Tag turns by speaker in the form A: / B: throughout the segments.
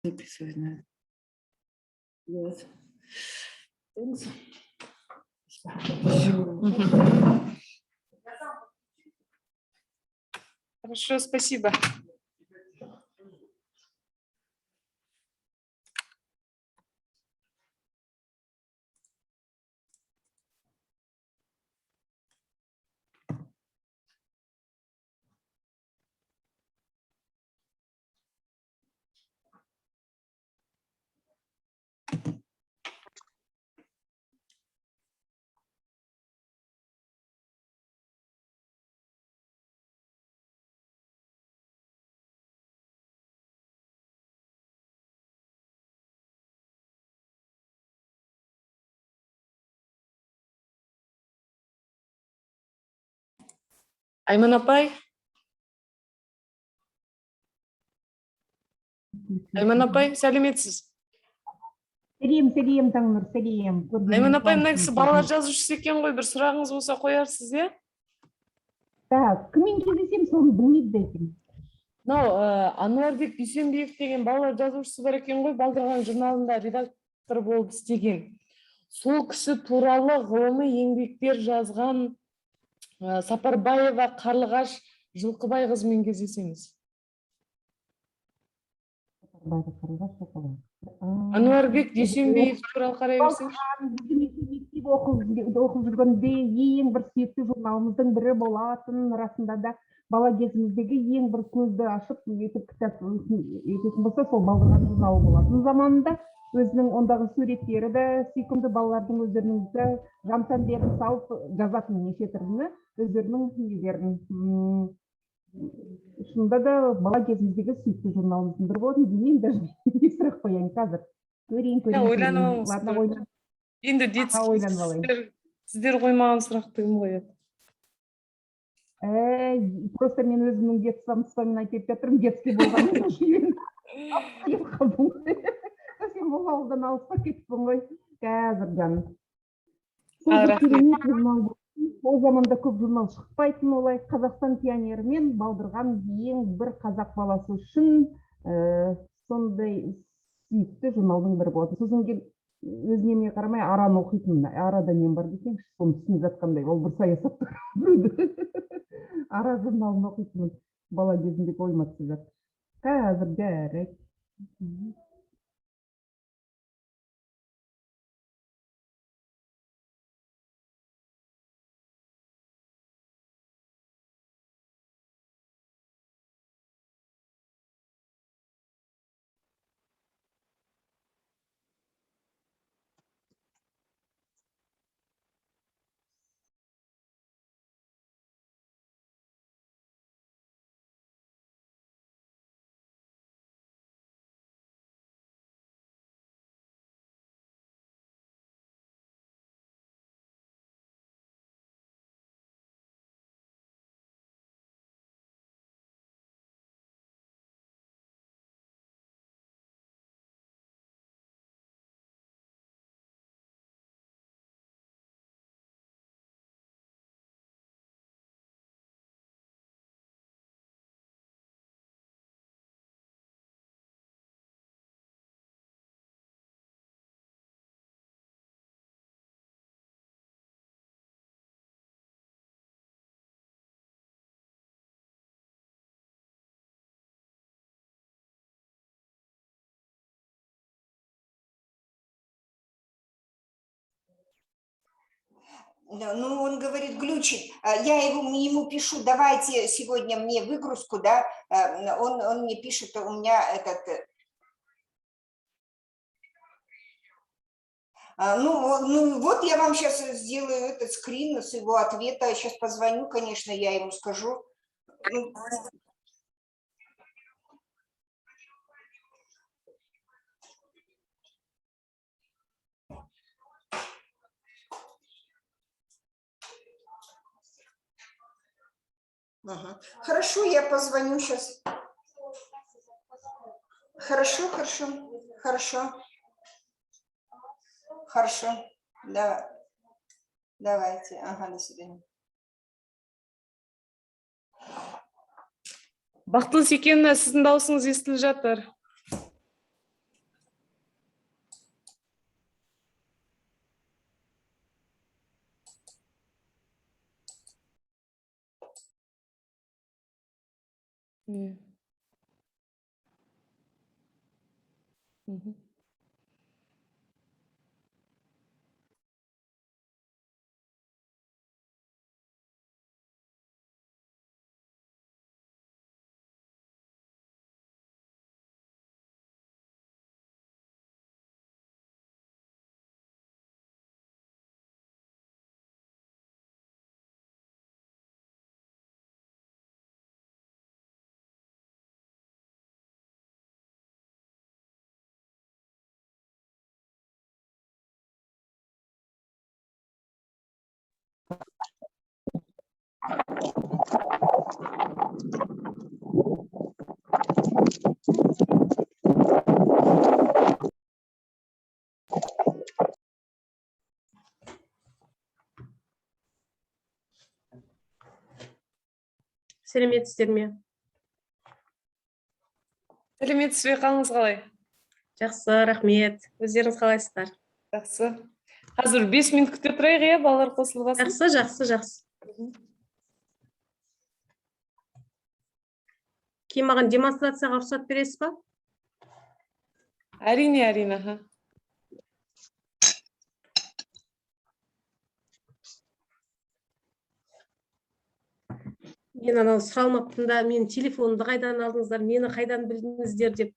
A: Записывать надо. Вот. Thanks.
B: Мгм. Хорошо, спасибо. Айман апай, Айман апай, сәлеметсіз.
C: Сәлем, сәлем, Таңнұр, сәлем.
B: Айман апай, мына кісі балалар жазушысы екен ғой, бір сұрағыңыз болса қоярсыз, иә?
C: Так, кіммен кездесемін, соны білмейді да екен.
B: Мынау Ануарбек Дүйсенбиев деген балалар жазушысы бар екен ғой, «Балдырған» журналында редактор болып істеген. Сол кісі туралы ғылыми еңбектер жазған Сапарбаева Қарлығаш Жылқыбайқызымен кездесеміз.
C: Қарлығаш Жылқыбай.
B: Ануарбек Дүйсенбиев туралы қарай берсеңізші.
C: Біздің мектеп оқып жүргенде ең бір сүйікті журналымыздың бірі болатын. Расында да, бала кезіміздегі ең бір көзді ашып өйтіп кітап ететін болса, сол «Балдырған» журналы болатын заманында. Өзінің ондағы суреттері де сүйкімді, балалардың өздерінің де жан тәндерін салып жазатын неше түрліні, өздерінің нелерін. Шынында да, бала кезіміздегі сүйікті журналымыздың бірі болатын. Білмеймін даже, не сұрақ қояйын қазір, көрейін, көрейін.
B: Ойланып
C: Көрейін.
B: алыңыз.
C: Ладно, ойлан.
B: Енді детский
C: Ойланып алайын.
B: Сіздер қоймаған сұрақты кім қояды?
C: Просто мен өзімнің детствомды вспоминать етіп жатырмын. Детский болғаннан кейін келіп қалдым ғой. Совсем бұл ауылдан алысқа кетіппін ғой қазір, жаным. Сол
B: А,
C: бір
B: рахмет.
C: керемет журнал болатын. Ол заманда көп журнал шықпайтын олай. «Қазақстан пионері» мен «Балдырған» ең бір қазақ баласы үшін сондай сүйікті журналдың бірі болатын. Сосын кейін өз неме қарамай «Араны» оқитынмын. «Арада» нем бар десеңші, соны түсініп жатқандай, ол бір саясаттық біреуді. «Ара» журналын оқитынмын бала кезімде, ойыма түсіп жатыр қазір. Жарайды.
D: Да, ну, он говорит, глючит. А я ему пишу: давайте сегодня мне выгрузку, да, он мне пишет, у меня этот. Ну, вот я вам сейчас сделаю этот скрин с его ответа, сейчас позвоню, конечно, я ему скажу. Ну, ага. Хорошо, я позвоню сейчас. Хорошо, хорошо, хорошо. Хорошо, да. Давайте, ага, до свидания.
B: Бақтылы Секеновна, сіздің дауысыңыз естіліп жатыр. Иә. Мгм.
E: Сәлеметсіздер ме?
B: Сәлеметсіз бе, қалыңыз қалай?
E: Жақсы, рахмет. Өздеріңіз қалайсыздар?
B: Жақсы. Қазір 5 минут күте тұрайық, иә, балалар қосылғасын.
E: Жақсы, жақсы, жақсы. Кейін маған демонстрацияға рұқсат бересіз ба?
B: Әрине, әрине, аха.
E: Мен анау сұрамаппын да, мен телефонымды қайдан алдыңыздар, мені қайдан білдіңіздер деп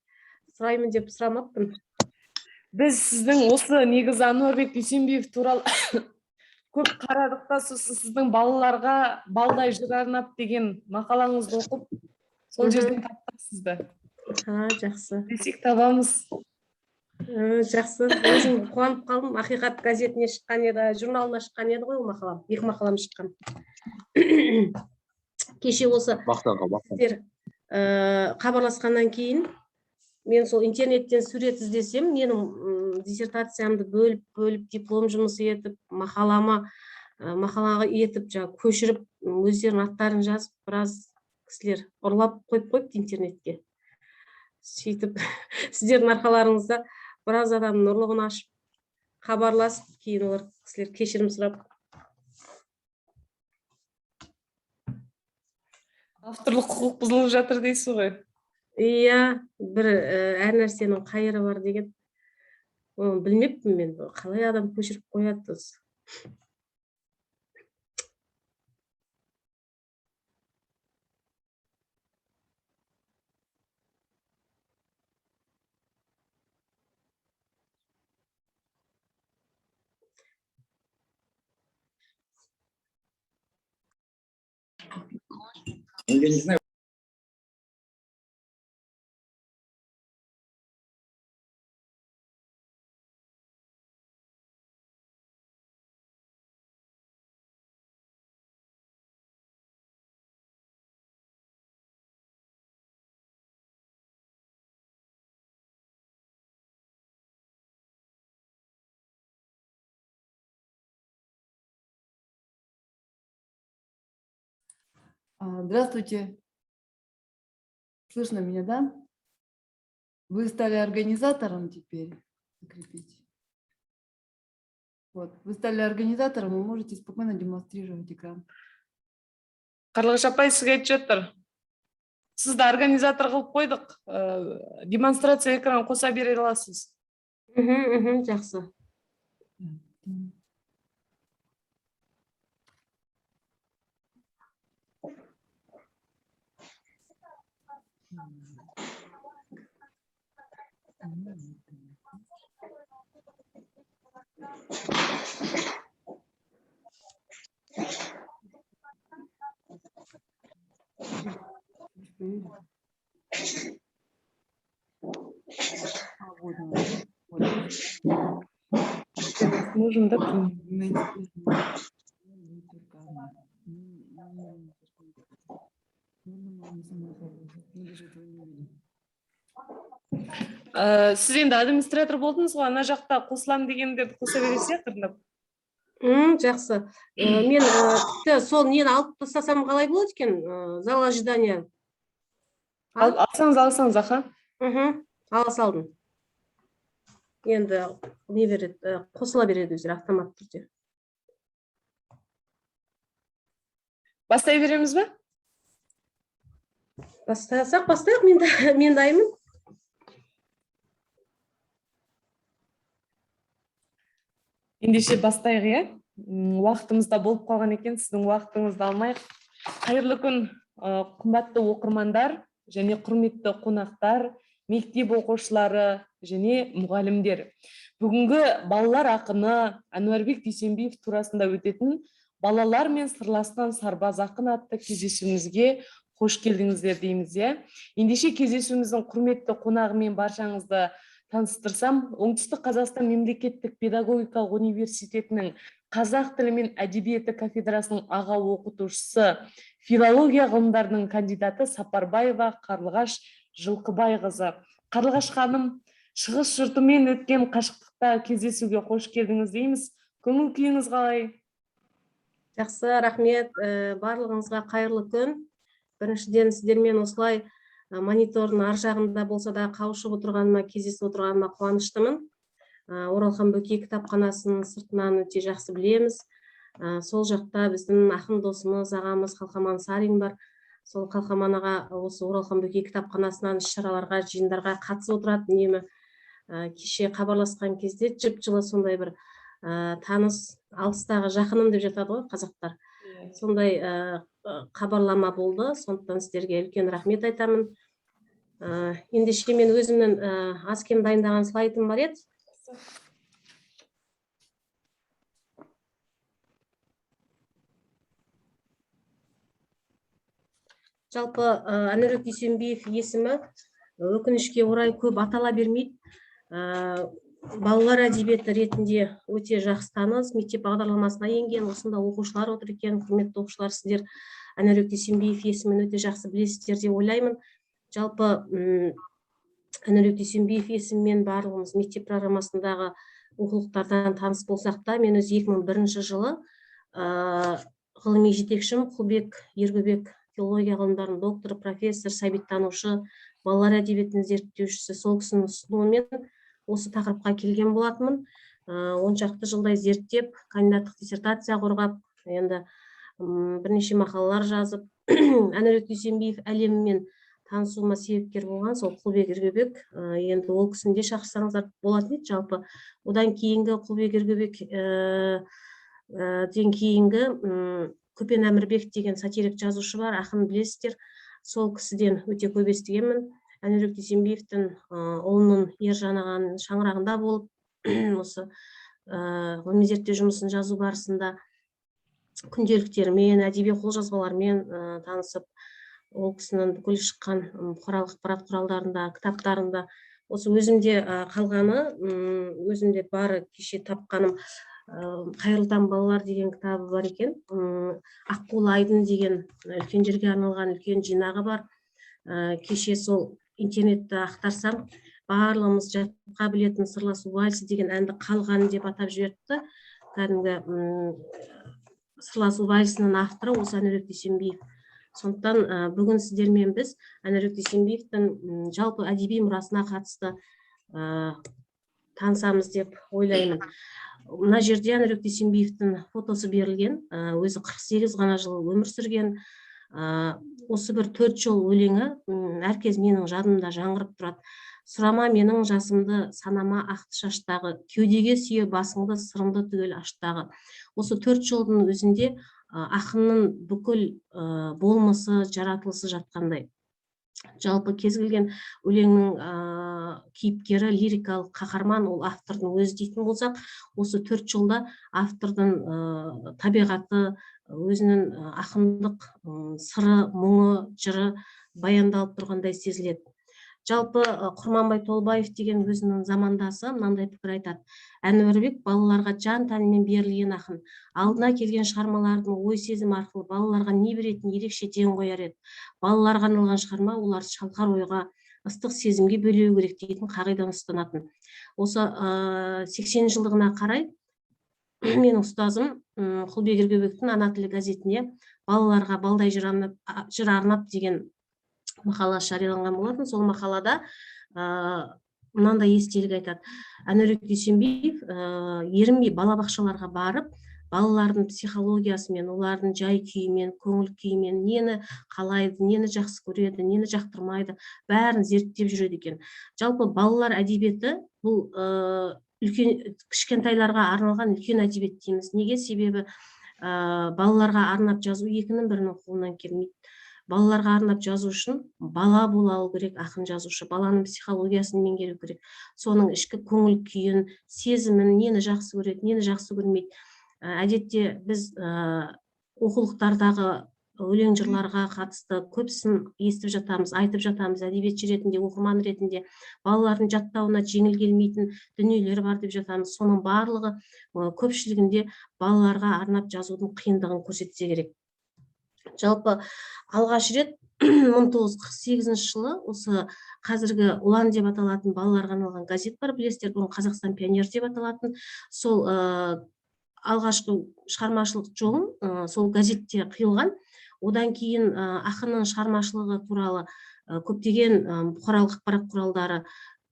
E: сұраймын деп сұрамаппын.
B: Біз сіздің осы негізі Әнуарбек Дүйсенбиев туралы көп қарадық та, сосын сіздің «Балаларға балдай жыр арнап» деген мақалаңызды оқып, сол жерден таптық сізді.
E: А, жақсы.
B: Десек табамыз.
E: Жақсы, өзім қуанып қалдым. «Ақиқат» газетіне шыққан еді, журналына шыққан еді ғой ол мақалам. Екі мақалам шыққан. Кеше осы
F: Мақтанға, мақтан.
E: Сіздер хабарласқаннан кейін мен сол интернеттен сурет іздесем, менің диссертациямды бөліп бөліп диплом жұмысы етіп, мақалама мақалаға етіп, жаңағы көшіріп, өздерінің аттарын жазып, біраз кісілер ұрлап қойып қойыпты интернетке. Сөйтіп, сіздердің арқаларыңызда біраз адамның ұрлығын ашып, хабарласып, кейін олар кісілер кешірім сұрап.
B: Авторлық құқық бұзылып жатыр дейсіз ғой.
E: Иә, бір әр нәрсенің қайыры бар деген. Оны білмеппін мен, қалай адам көшіріп қояды осы.
F: Ну, я не знаю,
A: Здравствуйте. Слышно меня, да? Вы стали организатором теперь. Закрепить. Вот, вы стали организатором, вы можете спокойно демонстрировать экран.
B: Қарлығаш апай, сізге айтып жатыр, сізді организатор қылып қойдық, демонстрация экран қоса бере аласыз.
E: Мхм, жақсы.
A: А, вот он, вот.
B: Можем, да?
A: Найти. Ну, думала, не сама залезу. Мы даже этого не увидим.
B: Сіз енді администратор болдыңыз ғой, ана жақта қосыламын дегендерді қоса бересіз, иә, ақырындап.
E: Жақсы. Мен тіпті сол нені алып тастасам қалай болады екен? Зал ожидания.
B: Алсаңыз, алсаңыз, аха.
E: Мхм, ала салдым. Енді не береді, қосыла береді өздері автоматты түрде.
B: Бастай береміз бе?
E: Бастасақ, бастайық, мен дайынмын.
B: Ендеше бастайық, иә? Уақытымыз да болып қалған екен, сіздің уақытыңызды алмайық. Қайырлы күн, қымбатты оқырмандар және құрметті қонақтар, мектеп оқушылары және мұғалімдер. Бүгінгі балалар ақыны Әнуарбек Дүйсенбиев турасында өтетін балалар мен сырласқан сарбаз ақын атты кездесуімізге қош келдіңіздер дейміз, иә. Ендеше кездесуіміздің құрметті қонағымен баршаңызды таныстырсам, Оңтүстік Қазақстан мемлекеттік педагогикалық университетінің қазақ тілі мен әдебиеті кафедрасының аға оқытушысы, филология ғылымдарының кандидаты Сапарбаева Қарлығаш Жылқыбайқызы. Қарлығаш ханым, шығыс жұртымен өткен қашықтықта кездесуге қош келдіңіз дейміз. Көңіл күйіңіз қалай?
E: Жақсы, рахмет. Барлығыңызға қайырлы күн. Біріншіден, сіздермен осылай монитордың ар жағында болса да қауышып отырғаныма, кездесіп отырғаныма қуаныштымын. Оралхан Бөкей кітапханасын сыртынан өте жақсы білеміз. Сол жақта біздің ақын досымыз, ағамыз Қалқаман Сарин бар. Сол Қалқаман аға осы Оралхан Бөкей кітапханасынан іс-шараларға, жиындарға қатысып отырады үнемі. Кеше хабарласқан кезде жып-жылы сондай бір таныс, алыстағы жақыным деп жатады ғой қазақтар. Сондай хабарлама болды, сондықтан сіздерге үлкен рахмет айтамын. Ендеше мен өзімнің аз кем дайындаған слайдым бар еді. Жалпы Әнуарбек Дүйсенбиев есімі өкінішке орай көп атала бермейді. Балалар әдебиеті ретінде өте жақсы таныс, мектеп бағдарламасына енген, осында оқушылар отыр екен. Құрметті оқушылар, сіздер Әнуарбек Дүйсенбиев есімін өте жақсы білесіздер деп ойлаймын. Жалпы Әнуарбек Дүйсенбиев есімімен барлығымыз мектеп программасындағы оқулықтардан таныс болсақ та, мен өзі 2001 жылы ғылыми жетекшім Құлбек Ергөбек, филология ғылымдарының докторы, профессор, сәбиттанушы, балалар әдебиетінің зерттеушісі, сол кісінің ұсынуымен осы тақырыпқа келген болатынмын. 10 шақты жылдай зерттеп, кандидаттық диссертация қорғап, енді бірнеше мақалалар жазып, Әнуарбек Дүйсенбиев әлемімен танысуыма себепкер болған сол Құлбек Ергөбек. Енді ол кісіні де шақырсаңыздар болатын еді. Жалпы одан кейінгі Құлбек Ергөбек ден кейінгі Көпен Әмірбек деген сатирик жазушы бар, ақын, білесіздер. Сол кісіден өте көп естігенмін. Әнуарбек Дүйсенбиевтің ұлының Ержан ағаның шаңырағында болып, осы ғылыми зерттеу жұмысын жазу барысында күнделіктерімен, әдеби қолжазбалармен танысып, ол кісінің бүкіл шыққан бұқаралық ақпарат құралдарында, кітаптарында осы өзімде қалғаны, өзімде бары кеше тапқаным, Қайырлы таң балалар деген кітабы бар екен. Аққулы айдын деген үлкендерге арналған үлкен жинағы бар. Кеше сол интернетті ақтарсам, барлығымыз жатқа білетін Сырласу вальсі деген әнді қалған деп атап жіберіпті. Кәдімгі Сырласу вальсінің авторы осы Әнуарбек Дүйсенбиев. Сондықтан бүгін сіздермен біз Әнуарбек Дүйсенбиевтің жалпы әдеби мұрасына қатысты танысамыз деп ойлаймын. Мына жерде Әнуарбек Дүйсенбиевтің фотосы берілген, өзі 48 ғана жыл өмір сүрген. Осы бір 4 жол өлеңі әркез менің жадымда жаңғырып тұрады. Сұрама менің жасымды, санама ақты шаштағы, кеудеге сүйе басыңды, сырымды түгел аштағы. Осы 4 жолдың өзінде ақынның бүкіл болмысы, жаратылысы жатқандай. Жалпы кез келген өлеңнің кейіпкері лирикалық қаһарман, ол автордың өзі дейтін болсақ, осы 4 жолда автордың табиғаты, өзінің ақындық сыры, мұңы, жыры баяндалып тұрғандай сезіледі. Жалпы Құрманбай Толбаев деген өзінің замандасы мынандай пікір айтады. Әнуарбек балаларға жан тәнімен берілген ақын. Алдына келген шығармалардың ой сезім арқылы балаларға не беретінін ерекше ден қояр еді. Балаларға арналған шығарма оларды шалқар ойға, ыстық сезімге бөлеу керек дейтін қағиданы ұстанатын. Осы 80 жылдығына қарай менің ұстазым Құлбек Ергөбектің Ана тілі газетіне балаларға балдай жыр арнап деген мақала жарияланған болатын. Сол мақалада мынандай естелік айтады. Әнуарбек Дүйсенбиев ерінбей балабақшаларға барып, Балалардың психологиясымен, олардың жай күйімен, көңіл күйімен, нені қалайды, нені жақсы көреді, нені жақтырмайды, бәрін зерттеп жүреді екен. Жалпы балалар әдебиеті бұл үлкен, кішкентайларға арналған үлкен әдебиет дейміз. Неге? Себебі балаларға арнап жазу екінің бірінің қолынан келмейді. Балаларға арнап жазу үшін бала бола алу керек ақын, жазушы баланың психологиясын меңгеру керек, соның ішкі көңіл күйін, сезімін, нені жақсы көреді, нені жақсы көрмейді. Әдетте біз оқулықтардағы өлең жырларға қатысты көп сын естіп жатамыз, айтып жатамыз әдебиетші ретінде, оқырман ретінде. Балалардың жаттауына жеңіл келмейтін дүниелер бар деп жатамыз. Соның барлығы көпшілігінде балаларға арнап жазудың қиындығын көрсетсе керек. Жалпы алғаш рет 1948 жылы осы қазіргі «Ұлан» деп аталатын балаларға арналған газет бар, білесіздер, бұрын «Қазақстан пионері» деп аталатын. Сол алғашқы шығармашылық жолын сол газетте қиылған. Одан кейін ақынның шығармашылығы туралы көптеген бұқаралық ақпарат құралдары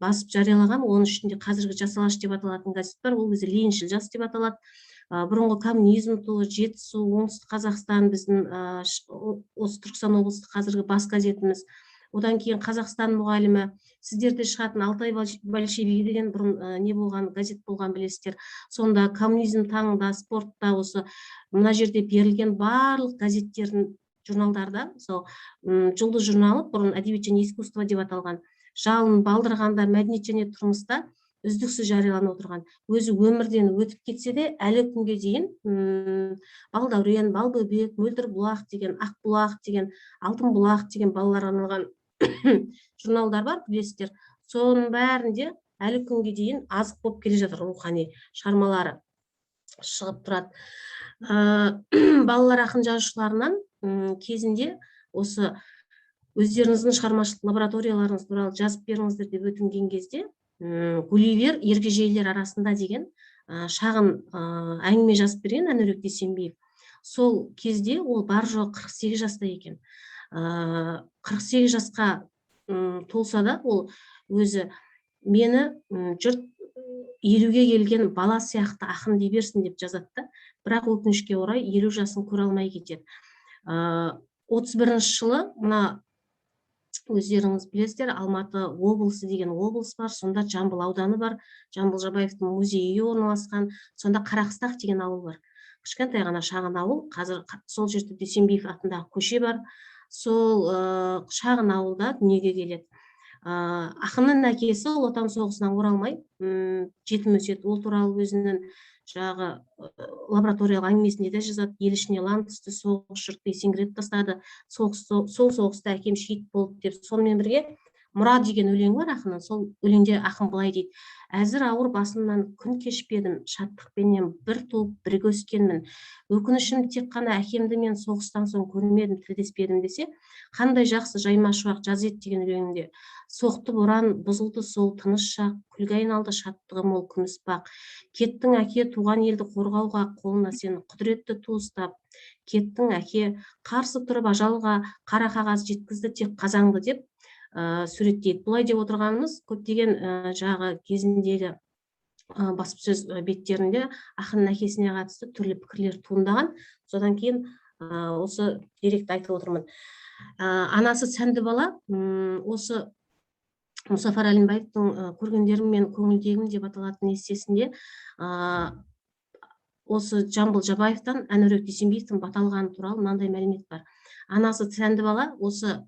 E: басып жариялаған. Оның ішінде қазіргі «Жас Алаш» деп аталатын газет бар, ол кезде «Лениншіл жас» деп аталады. Бұрынғы «Коммунизм туы», «Жетісу», «Оңтүстік Қазақстан», біздің осы Түркістан облыстық қазіргі бас газетіміз. Одан кейін «Қазақстан мұғалімі», сіздерде шығатын «Алтай большевигі» деген бұрын не болған, газет болған, білесіздер. Сонда «Коммунизм таңында», «Спортта», осы мына жерде берілген барлық газеттердің, журналдарда, сол «Жұлдыз» журналы, бұрын «Әдебиет және искусство» деп аталған, «Жалын», «Балдырғанда», «Мәдениет және тұрмыста» үздіксіз жарияланып отырған. Өзі өмірден өтіп кетсе де, әлі күнге дейін «Балдәурен», «Балбөбек», «Мөлдір бұлақ» деген, «Ақ бұлақ» деген, «Алтын бұлақ» деген балаларға арналған журналдар бар, білесіздер. Соның бәрінде әлі күнге дейін азық болып келе жатыр, рухани шығармалары шығып тұрады. Балалар ақын жазушыларынан кезінде осы өздеріңіздің шығармашылық лабораторияларыңыз туралы жазып беріңіздер деп өтінген кезде «Гулливер ергежейлілер арасында» деген шағын әңгіме жазып берген Әнуарбек Дүйсенбиев. Сол кезде ол бар жоғы 48 жаста екен. 48 жасқа толса да, ол өзі «Мені жұрт 50-ге келген бала сияқты ақын дей берсін» деп жазады да, бірақ өкінішке орай 50 жасын көре алмай кетеді. 31 жылы мына өздеріңіз білесіздер, Алматы облысы деген облыс бар, сонда Жамбыл ауданы бар, Жамбыл Жабаевтың музейі орналасқан. Сонда Қарақыстақ деген ауыл бар, кішкентай ғана шағын ауыл. Қазір сол жерде Дүйсенбиев атындағы көше бар. Сол шағын ауылда дүниеге келеді. Ақынның әкесі Ұлы Отан соғысынан оралмай жетім өседі. Ол туралы өзінің жаңағы лабораториялық әңгімесінде де жазады. Ел ішіне лаң түсті, соғыс жұртты есеңгіретіп тастады, соғыс, сол соғыста әкем шейіт болды деп. Сонымен бірге «Мұра» деген өлең бар ақынның. Сол өлеңде ақын былай дейді: «Әзір ауыр басымнан күн кешпедім, шаттықпенен бір туып, бірге өскенмін. Өкінішім тек қана әкемді мен соғыстан соң көрмедім, тілдеспедім» десе, «Қандай жақсы жайма шуақ жаз еді» деген өлеңінде: «Соқты боран, бұзылды сол тыныш шақ, күлге айналды шаттығы мол күміс бақ. Кеттің, әке, туған елді қорғауға, қолына сен құдіретті ту ұстап. Кеттің, әке, қарсы тұрып ажалға, қара қағаз жеткізді тек қазаңды» деп суреттейді. Бұлай деп отырғанымыз, көптеген жаңағы кезіндегі баспасөз беттерінде ақынның әкесіне қатысты түрлі пікірлер туындаған. Содан кейін осы деректі айтып отырмын. Анасы Сәнді бала осы Мұзафар Әлімбаевтың «Көргендерім мен көңілдегім» деп аталатын эссесінде осы Жамбыл Жабаевтан Әнуарбек Дүйсенбиевтің бата алғаны туралы мынандай мәлімет бар. Анасы Сәнді бала осы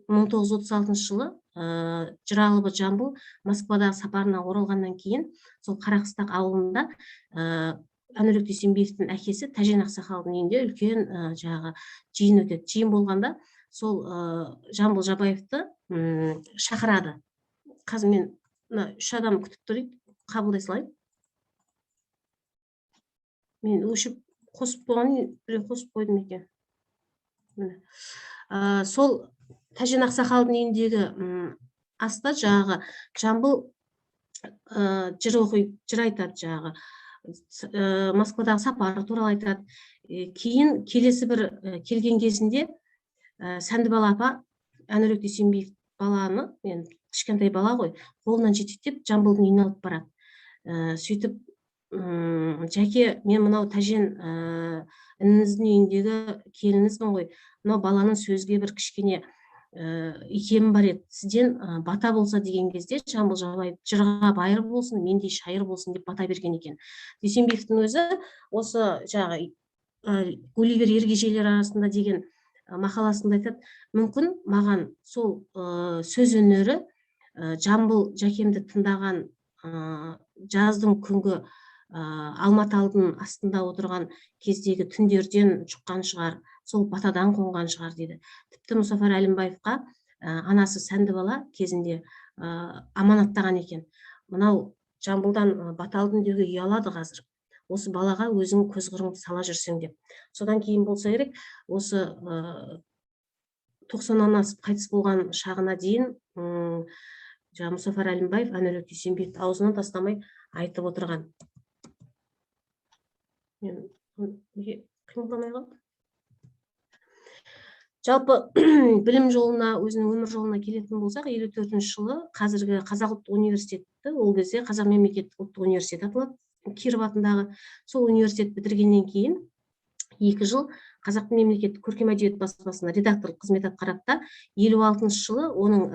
E: 1936 жылы жыр алыбы Жамбыл Москвадағы сапарына оралғаннан кейін сол Қарақыстақ ауылында Әнуарбек Дүйсенбиевтің әкесі Тәжен ақсақалдың үйінде үлкен жаңағы жиын өтеді. Жиын болғанда сол Жамбыл Жабаевты шақырады. Қазір мен мына үш адам күтіп тұр дейді, қабылдай салайын. Мен өшіп қосып қойған, біреу қосып қойдым екен, міне. Сол Тәжен ақсақалдың үйіндегі аста жаңағы Жамбыл жыр оқиды, жыр айтады, жаңағы Москвадағы сапары туралы айтады. Кейін келесі бір келген кезінде Сәндібала апа Әнуарбек Дүйсенбиев баланы, енді кішкентай бала ғой, қолынан жетектеп Жамбылдың үйіне алып барады. Сөйтіп Жәке, мен мынау Тәжен ініңіздің үйіндегі келініңізбін ғой, мынау баланың сөзге бір кішкене икемі бар еді, сізден бата болса деген кезде, Жамбыл Жабаев жырға байыр болсын, мендей шайыр болсын деп бата берген екен. Дүйсенбиевтің өзі осы жаңағы «Гулливер ергежейлері арасында» деген мақаласында айтады: мүмкін, маған сол сөз өнері Жамбыл жәкемді тыңдаған жаздың күнгі Алматы астында отырған кездегі түндерден жұққан шығар, сол батадан қонған шығар дейді. Тіпті Мұсафар Әлімбаевқа анасы Сәнді бала кезінде аманаттаған екен: мынау Жамбылдан бата алдым деуге ұялады қазір, осы балаға өзің көз қырыңды сала жүрсең деп. Содан кейін болса керек, осы 90-нан асып қайтыс болған шағына дейін жаңағы Мұсафар Әлімбаев Әнуарбек Дүйсенбиевті аузынан тастамай айтып отырған. Мен неге қимылдамай қалды? Жалпы, білім жолына, өзінің өмір жолына келетін болсақ, 54-жылы қазіргі Қазақ ұлттық университеті, ол кезде Қазақ мемлекеттік ұлттық университеті аталады, Киров атындағы сол университет бітіргеннен кейін 2 жыл Қазақ мемлекеттік көркем әдебиет баспасында редакторлық қызмет атқарады да, 56-жылы оның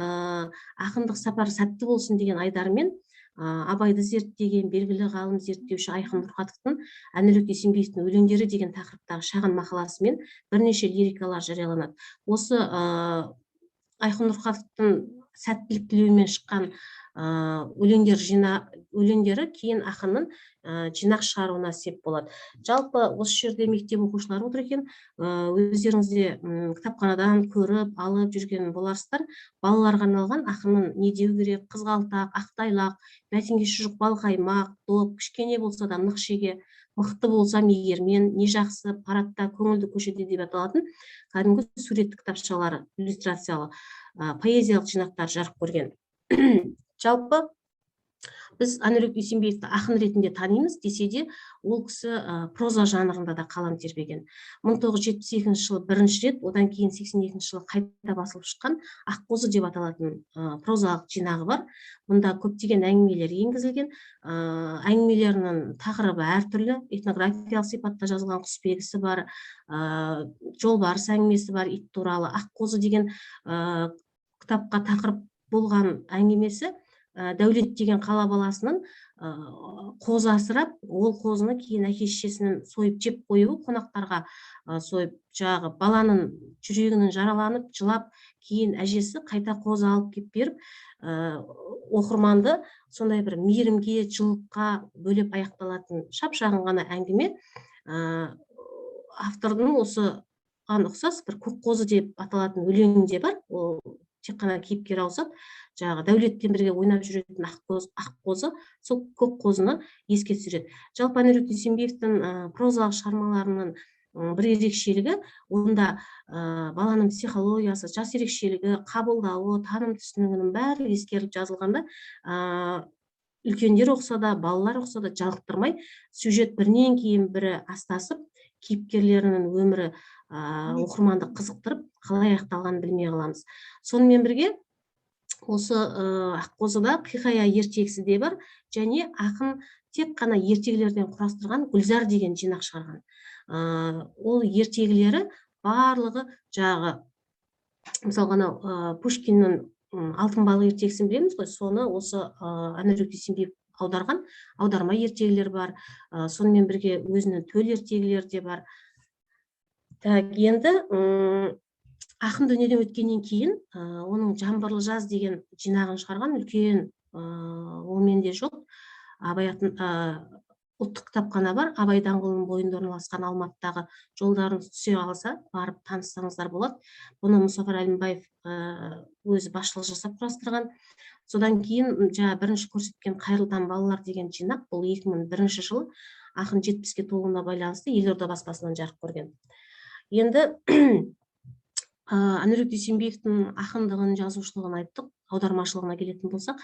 E: «Ақындық сапар сәтті болсын» деген айдарымен Абайды зерттеген белгілі ғалым, зерттеуші Айқын Нұрқатовтың «Әнуарбек Дүйсенбиевтің өлеңдері» деген тақырыптағы шағын мақаласымен бірнеше лирикалар жарияланады. Осы Айқын Нұрқатовтың сәттілік тілеуімен шыққан өлеңдер жина өлеңдері кейін ақынның жинақ шығаруына сеп болады. Жалпы, осы жерде мектеп оқушылары отыр екен, өздеріңіз де кітапханадан көріп алып жүрген боларсыздар. Балаларға арналған ақынның «Не деу керек», «Қызғалдақ», «Ақтайлақ», «Бәтеңке шұжық балқаймақ», «Доп», «Кішкене болса да нық шеге», «Мықты болсам егер мен», «Не жақсы», «Парадта», «Көңілді көшеде» деп аталатын кәдімгі суретті кітапшалары, иллюстрациялы поэзиялық жинақтар жарық көрген. Жалпы, біз Әнуарбек Дүйсенбиевті ақын ретінде танимыз десе де, ол кісі проза жанрында да қалам тербеген. 1972 жылы бірінші рет, одан кейін 82 жылы қайта басылып шыққан «Аққозы» деп аталатын прозалық жинағы бар. Мұнда көптеген әңгімелер енгізілген. Әңгімелерінің тақырыбы әртүрлі: этнографиялық сипатта жазылған құсбегісі бар, жолбарыс әңгімесі бар, ит туралы. «Аққозы» деген кітапқа тақырып болған әңгімесі Дәулет деген қала баласының қозы асырап, ол қозыны кейін әке шешесінің сойып жеп қоюы, қонақтарға сойып, жаңағы баланың жүрегінің жараланып жылап, кейін әжесі қайта қозы алып келіп беріп, оқырманды сондай бір мейірімге, жылылыққа бөлеп аяқталатын шап шағын ғана әңгіме. Автордың осыған ұқсас бір «Көк қозы» деп аталатын өлеңі де бар. Ол тек қана кейіпкер ауысады, жаңағы Дәулетпен бірге ойнап жүретін аққозы сол көк қозыны еске түсіреді. Жалпы, Әнуарбек Дүйсенбиевтің прозалық шығармаларының бір ерекшелігі онда баланың психологиясы, жас ерекшелігі, қабылдауы, таным түсінігінің бәрі ескеріліп жазылғанда, үлкендер оқыса да, балалар оқыса да жалықтырмай, сюжет бірінен кейін бірі астасып, кейіпкерлерінің өмірі оқырманды қызықтырып, қалай аяқталғанын білмей қаламыз. Сонымен бірге осы «Аққозыда» «Қиқая» ертегісі де бар және ақын тек қана ертегілерден құрастырған «Гүлзар» деген жинақ шығарған. Ол ертегілері барлығы жаңағы, мысалға, анау Пушкиннің «Алтын балық» ертегісін білеміз ғой, соны осы Әнуарбек Дүйсенбиев аударған, аударма ертегілер бар. Сонымен бірге өзінің төл ертегілері де бар. Так, енді ақын дүниеден өткеннен кейін оның «Жаңбырлы жаз» деген жинағын шығарған үлкен, ол менде жоқ. Абай атын ұлттық кітапхана бар, Абай даңғылының бойында орналасқан Алматыдағы, жолдарыңыз түсе қалса, барып таныссаңыздар болады. Бұны Мұсафар Әлімбаев өзі басшылық жасап құрастырған. Содан кейін жаңа бірінші көрсеткен «Қайырлы таң, балалар» деген жинақ, бұл 2001 жылы ақын 70-ке толуына байланысты Елорда баспасынан жарық көрген. Енді Әнуарбек Дүйсенбиевтің ақындығын, жазушылығын айттық. Аудармашылығына келетін болсақ,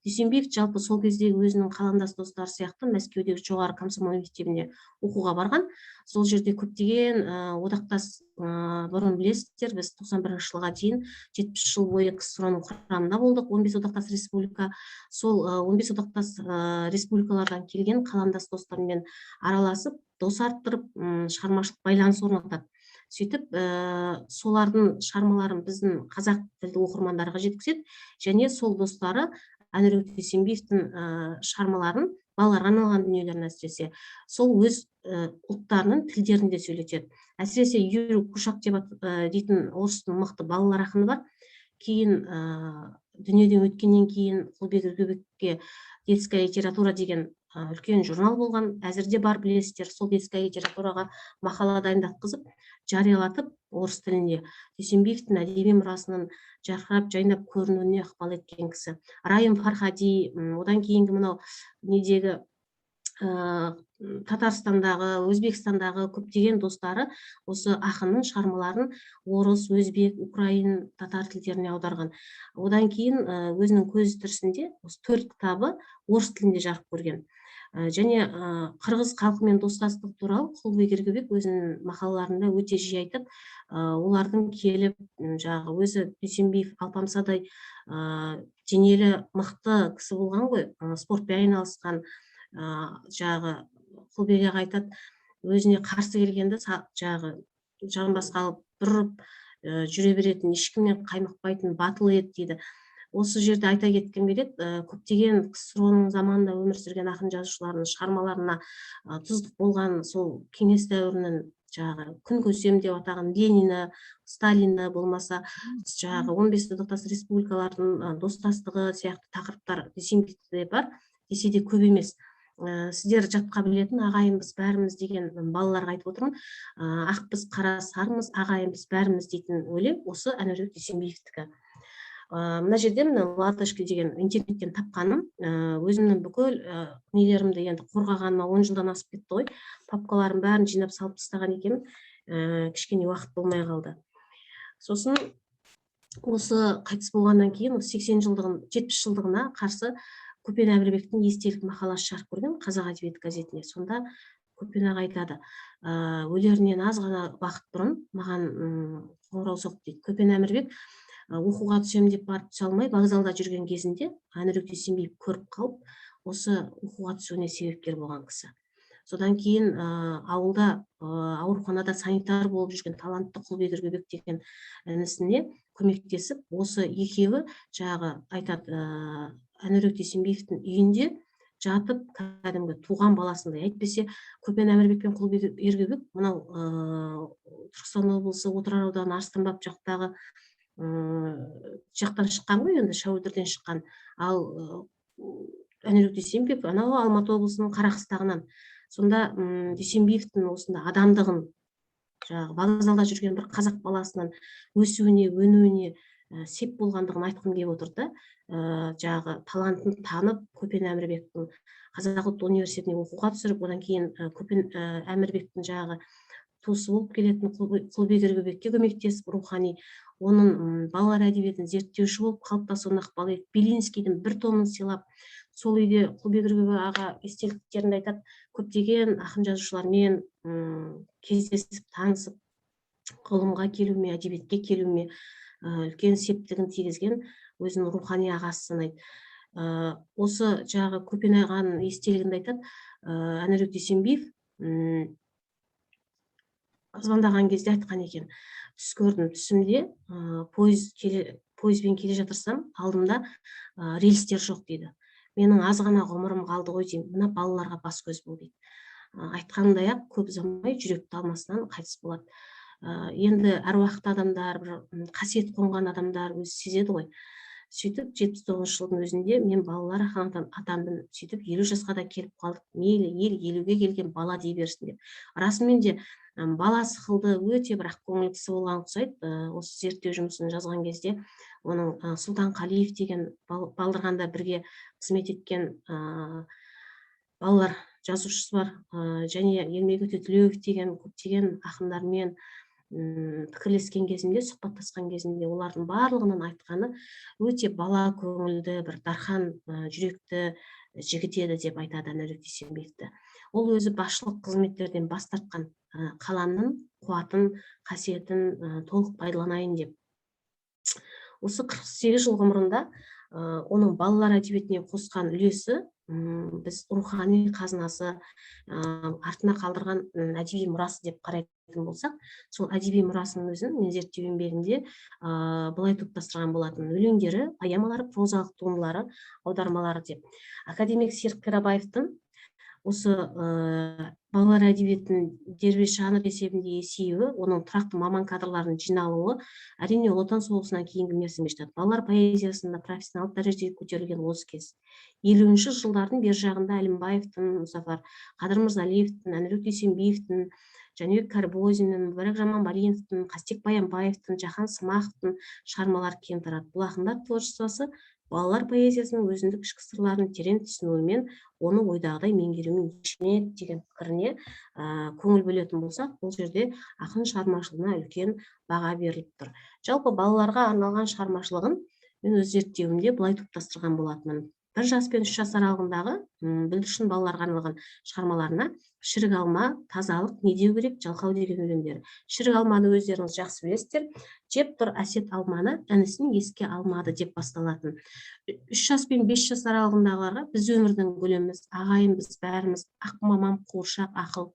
E: Дүйсенбиев жалпы сол кездегі өзінің қаламдас достары сияқты Мәскеудегі жоғары комсомол мектебіне оқуға барған. Сол жерде көптеген одақтас, бұрын білесіздер, біз 91 жылға дейін 70 жыл бойы КСРО-ның құрамында болдық, 15 одақтас республика. Сол 15 одақтас республикалардан келген қаламдас достармен араласып, дос арттырып, шығармашылық байланыс орнатады. Сөйтіп, солардың шығармаларын біздің қазақ тілді оқырмандарға жеткізеді және сол достары Әнуарбек Дүйсенбиевтің шығармаларын, балаларға арналған дүниелерін, әсіресе сол өз ұлттарының тілдерінде сөйлетеді. Әсіресе Юрий Кушак деп дейтін орыстың мықты балалар ақыны бар. Кейін, дүниеден өткеннен кейін, Құлбек Ергөбекке «Детская литература» деген үлкен журнал болған, әзір де бар, білесіздер. Сол «Детская литератураға» мақала дайындатқызып, жариялатып, орыс тілінде Дүйсенбиевтің әдеби мұрасының жарқырап, жайнап көрінуіне ықпал еткен кісі. Райым Фархади, одан кейінгі мынау недегі, Татарстандағы, Өзбекстандағы көптеген достары осы ақынның шығармаларын орыс, өзбек, украин, татар тілдеріне аударған. Одан кейін өзінің көзі тірісінде осы төрт кітабы орыс тілінде жарық көрген. Және қырғыз халқымен достастық туралы Құлбек Ергөбек өзінің мақалаларында өте жиі айтып, олардың келіп, жаңағы өзі Дүйсенбиев алпамсадай денелі, мықты кісі болған ғой, спортпен айналысқан. Жаңағы Құлбек аға айтады, өзіне қарсы келгенде жаңағы жамбасқа алып бір ұрып, жүре беретін, ешкімнен қаймықпайтын батыл еді дейді. Осы жерде айта кеткім келеді, көптеген КСРО-ның заманында өмір сүрген ақын жазушылардың шығармаларына тұздық болған сол кеңес дәуірінің жаңағы күн көсем деп атаған Ленині, Сталині, болмаса жаңағы 15 одақтас республикалардың достастығы сияқты тақырыптар Дүйсенбиевте бар десе де, көп емес. Сіздер жатқа білетін «Ағайынбыз бәріміз» деген, балаларға айтып отырмын, «Ақпыз, қара, сарымыз, ағайынбыз бәріміз» дейтін өлең осы Әнуарбек Дүйсенбиевтікі. Мына жерде, мына «Ладошки» деген интернеттен тапқаным. Өзімнің бүкіл нелерімді енді қорғағаныма 10 жылдан асып кетті ғой, папкаларымның бәрін жинап салып тастаған екенмін, кішкене уақыт болмай қалды. Сосын осы қайтыс болғаннан кейін, осы 80 жылдығын, 70 жылдығына қарсы Көпен Әмірбектің естелік мақаласы жарық көрген «Қазақ әдебиеті» газетіне. Сонда Көпен аға айтады, өлерінен аз ғана уақыт бұрын маған қоңырау соқты дейді. Көпен Әмірбек оқуға түсемін деп барып, түсе алмай, вокзалда жүрген кезінде Әнуарбек Дүйсенбиев көріп қалып, осы оқуға түсуіне себепкер болған кісі. Содан кейін ауылда, ауруханада санитар болып жүрген талантты Құлбек Ергөбек деген інісіне көмектесіп, осы екеуі жаңағы айтады, Әнуарбек Дүйсенбиевтің үйінде жатып, кәдімгі туған баласындай. Әйтпесе Көпен Әмірбек пен Құлбек Ергөбек мынау Түркістан облысы, Отырар ауданы, Арыстанбаб жақтағы жақтан шыққан ғой енді, Шәуілдірден шыққан. Ал Әнуарбек Дүйсенбиев анау Алматы облысының Қарақыстағынан. Сонда Дүйсенбиевтің осында адамдығын, жаңағы вокзалда жүрген бір қазақ баласының өсуіне, өнуіне сеп болғандығын айтқым келіп отыр да. Жаңағы талантын танып, Көпен Әмірбектің Қазақ ұлттық университетіне оқуға түсіріп, одан кейін Көпен Әмірбектің жаңағы туысы болып келетін Құлбек Ергөбекке көмектесіп, рухани оның балалар әдебиетін зерттеуші болып қалыптасуына ықпал етіп, Белинскийдің бір томын сыйлап, сол үйде, Құлбек Ергөбек аға естеліктерінде айтады, көптеген ақын жазушылармен кездесіп, танысып, ғылымға келуіме, әдебиетке келуіме үлкен септігін тигізген өзінің рухани ағасы санайды. Осы жаңағы Көпен ағаның естелігінде айтады, Әнуарбек Дүйсенбиев звондаған кезде айтқан екен: «Түс көрдім, түсімде пойызбен келе жатырсам, алдымда рельстер жоқ дейді. Менің аз ғана ғұмырым қалды ғой деймін, мына балаларға бас көз бол» дейді. Айтқанындай ақ көп ұзамай жүрек талмасынан қайтыс болады. Енді әруақты адамдар, бір қасиет қонған адамдар өзі сезеді ғой. Сөйтіп 79-жылдың өзінде мен балалар ақын атандым. Сөйтіп 50 жасқа да келіп қалдық, мейлі, ел 50-ге келген бала дей берсін деп. Расымен де бала сықылды өте бір ақкөңіл кісі болған ұқсайды. Осы зерттеу жұмысын жазған кезде оның Сұлтан Қалиев деген Балдырғанда бірге қызмет еткен балалар жазушысы бар, және Ермек Өтетілеуов деген көптеген ақындармен Пікірлескен кезімде, сұхбаттасқан кезімде олардың барлығынан айтқаны: өте бала көңілді, бір дархан, жүректі жігіт еді деп айтады Әнуарбек Дүйсенбиевті. Ол өзі басшылық қызметтерден бас тартқан, қаламның қуатын, қасиетін толық пайдаланайын деп. Осы 48 жыл ғұмырында оның балалар әдебиетіне қосқан үлесі, біз рухани қазынасы, артына қалдырған әдеби мұрасы деп қарайтын болсақ, сол әдеби мұрасының өзін мен зерттеу еңбегімде былай топтастырған болатын: өлеңдері, поэмалары, прозалық туындылары, аудармалары деп. Академик Серік Қирабаевтың осы балалар әдебиетінің дербес жанр есебінде есеюі, оның тұрақты маман кадрларының жиналуы, әрине, Ұлы Отан соғысынан кейінгі мерзімге жатады. Балалар поэзиясында профессионалдық дәрежеге көтерілген осы кез, 50-жылдардың бер жағында Әлімбаевтың, Мұзафар Қадыр Мырзалиевтің, Әнуарбек Дүйсенбиевтің, Жәнібек Кәрбозиннің, Мүбәрак Жаманбалиновтың, Қастек Баянбаевтың, Жаһан Смақовтың шығармалары кең тарады. Бұл ақындар творчествосы балалар поэзиясының өзіндік ішкі сырларын терең түсінуімен, оны ойдағыдай меңгерумен ерекшеленеді деген пікіріне көңіл бөлетін болсақ, бұл жерде ақын шығармашылығына үлкен баға беріліп тұр. Жалпы балаларға арналған шығармашылығын мен өз зерттеуімде былай топтастырған болатынмын: 1 жас пен 3 жас аралығындағы бүлдіршін балаларға арналған шығармаларына «Шірік алма», «Тазалық», «Не деу керек», «Жалқау» деген өлеңдері. «Шірік алманы» өздеріңіз жақсы білесіздер. «Жеп тұр Әсет алманы, інісін еске алмады» деп басталатын. 3 жас пен 5 жас аралығындағыларға «Біз өмірдің гүліміз», «Ағайынбыз бәріміз», «Ақ мамам», «Қуыршақ ақыл»,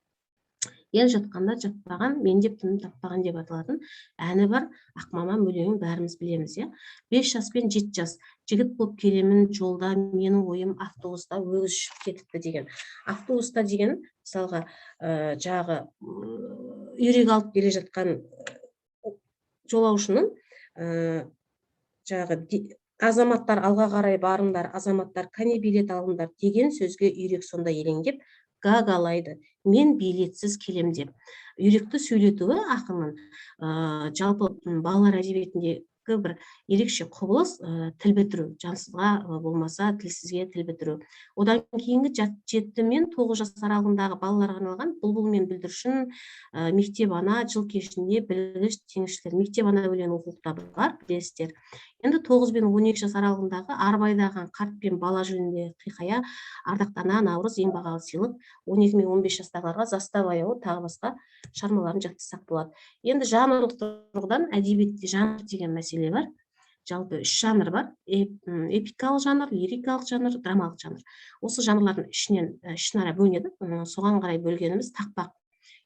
E: «Ел жатқанда жатпаған, мен деп тыным таппаған» деп аталатын әні бар. «Ақ мамам» өлеңін бәріміз білеміз, иә. 5 жас пен 7 жас: «Жігіт болып келемін жолда, менің ойым автобуста, өгіз ұшып кетіпті» деген. Автобуста деген, мысалға, жаңағы үйрек алып келе жатқан жолаушының жаңағы «Азаматтар, алға қарай барыңдар, азаматтар, кәне билет алыңдар» деген сөзге үйрек сонда елеңдеп гагалайды: «Мен билетсіз келем» деп. Үйректі сөйлетуі ақынның, жалпы балалар әдебиетіндегі бір ерекше құбылыс, тіл бітіру, жансызға, болмаса тілсізге тіл бітіру. Одан кейінгі 7 мен 9 жас аралығындағы балаларға арналған «Бұлбұл мен бүлдіршін», «Мектеп ана», «Жыл кешінде», «Білгіш теңізшілер». «Мектеп ана» өлеңі оқулықта бар, білесіздер. Енді 9 бен 12 жас аралығындағы «Арба айдаған қарт пен бала жөніндегі хикая», «Ардақты ана», «Наурыз — ең бағалы сыйлық», 12 мен 15 жастағыларға «Застава аяуы», тағы басқа шығармаларын жатқызсақ болады. Енді жанрлық тұрғыдан әдебиетте жанр деген мәселе бар. Жалпы үш жанр бар: эпикалық жанр, лирикалық жанр, драмалық жанр. Осы жанрлардың ішінен ішінара бөлінеді. Соған қарай бөлгеніміз: тақпақ,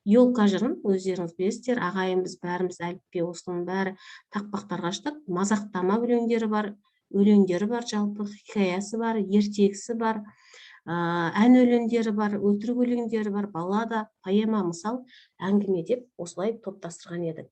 E: «Елка» жырын өздеріңіз білесіздер, «Ағайынбыз бәріміз», «Әліппе», осының бәрі тақпақтарға жатады. Мазақтама өлеңдері бар, өлеңдері бар, жалпы хикаясы бар, ертегісі бар, ән өлеңдері бар, өтірік өлеңдері бар, баллада, поэма, мысал, әңгіме деп осылай топтастырған едік.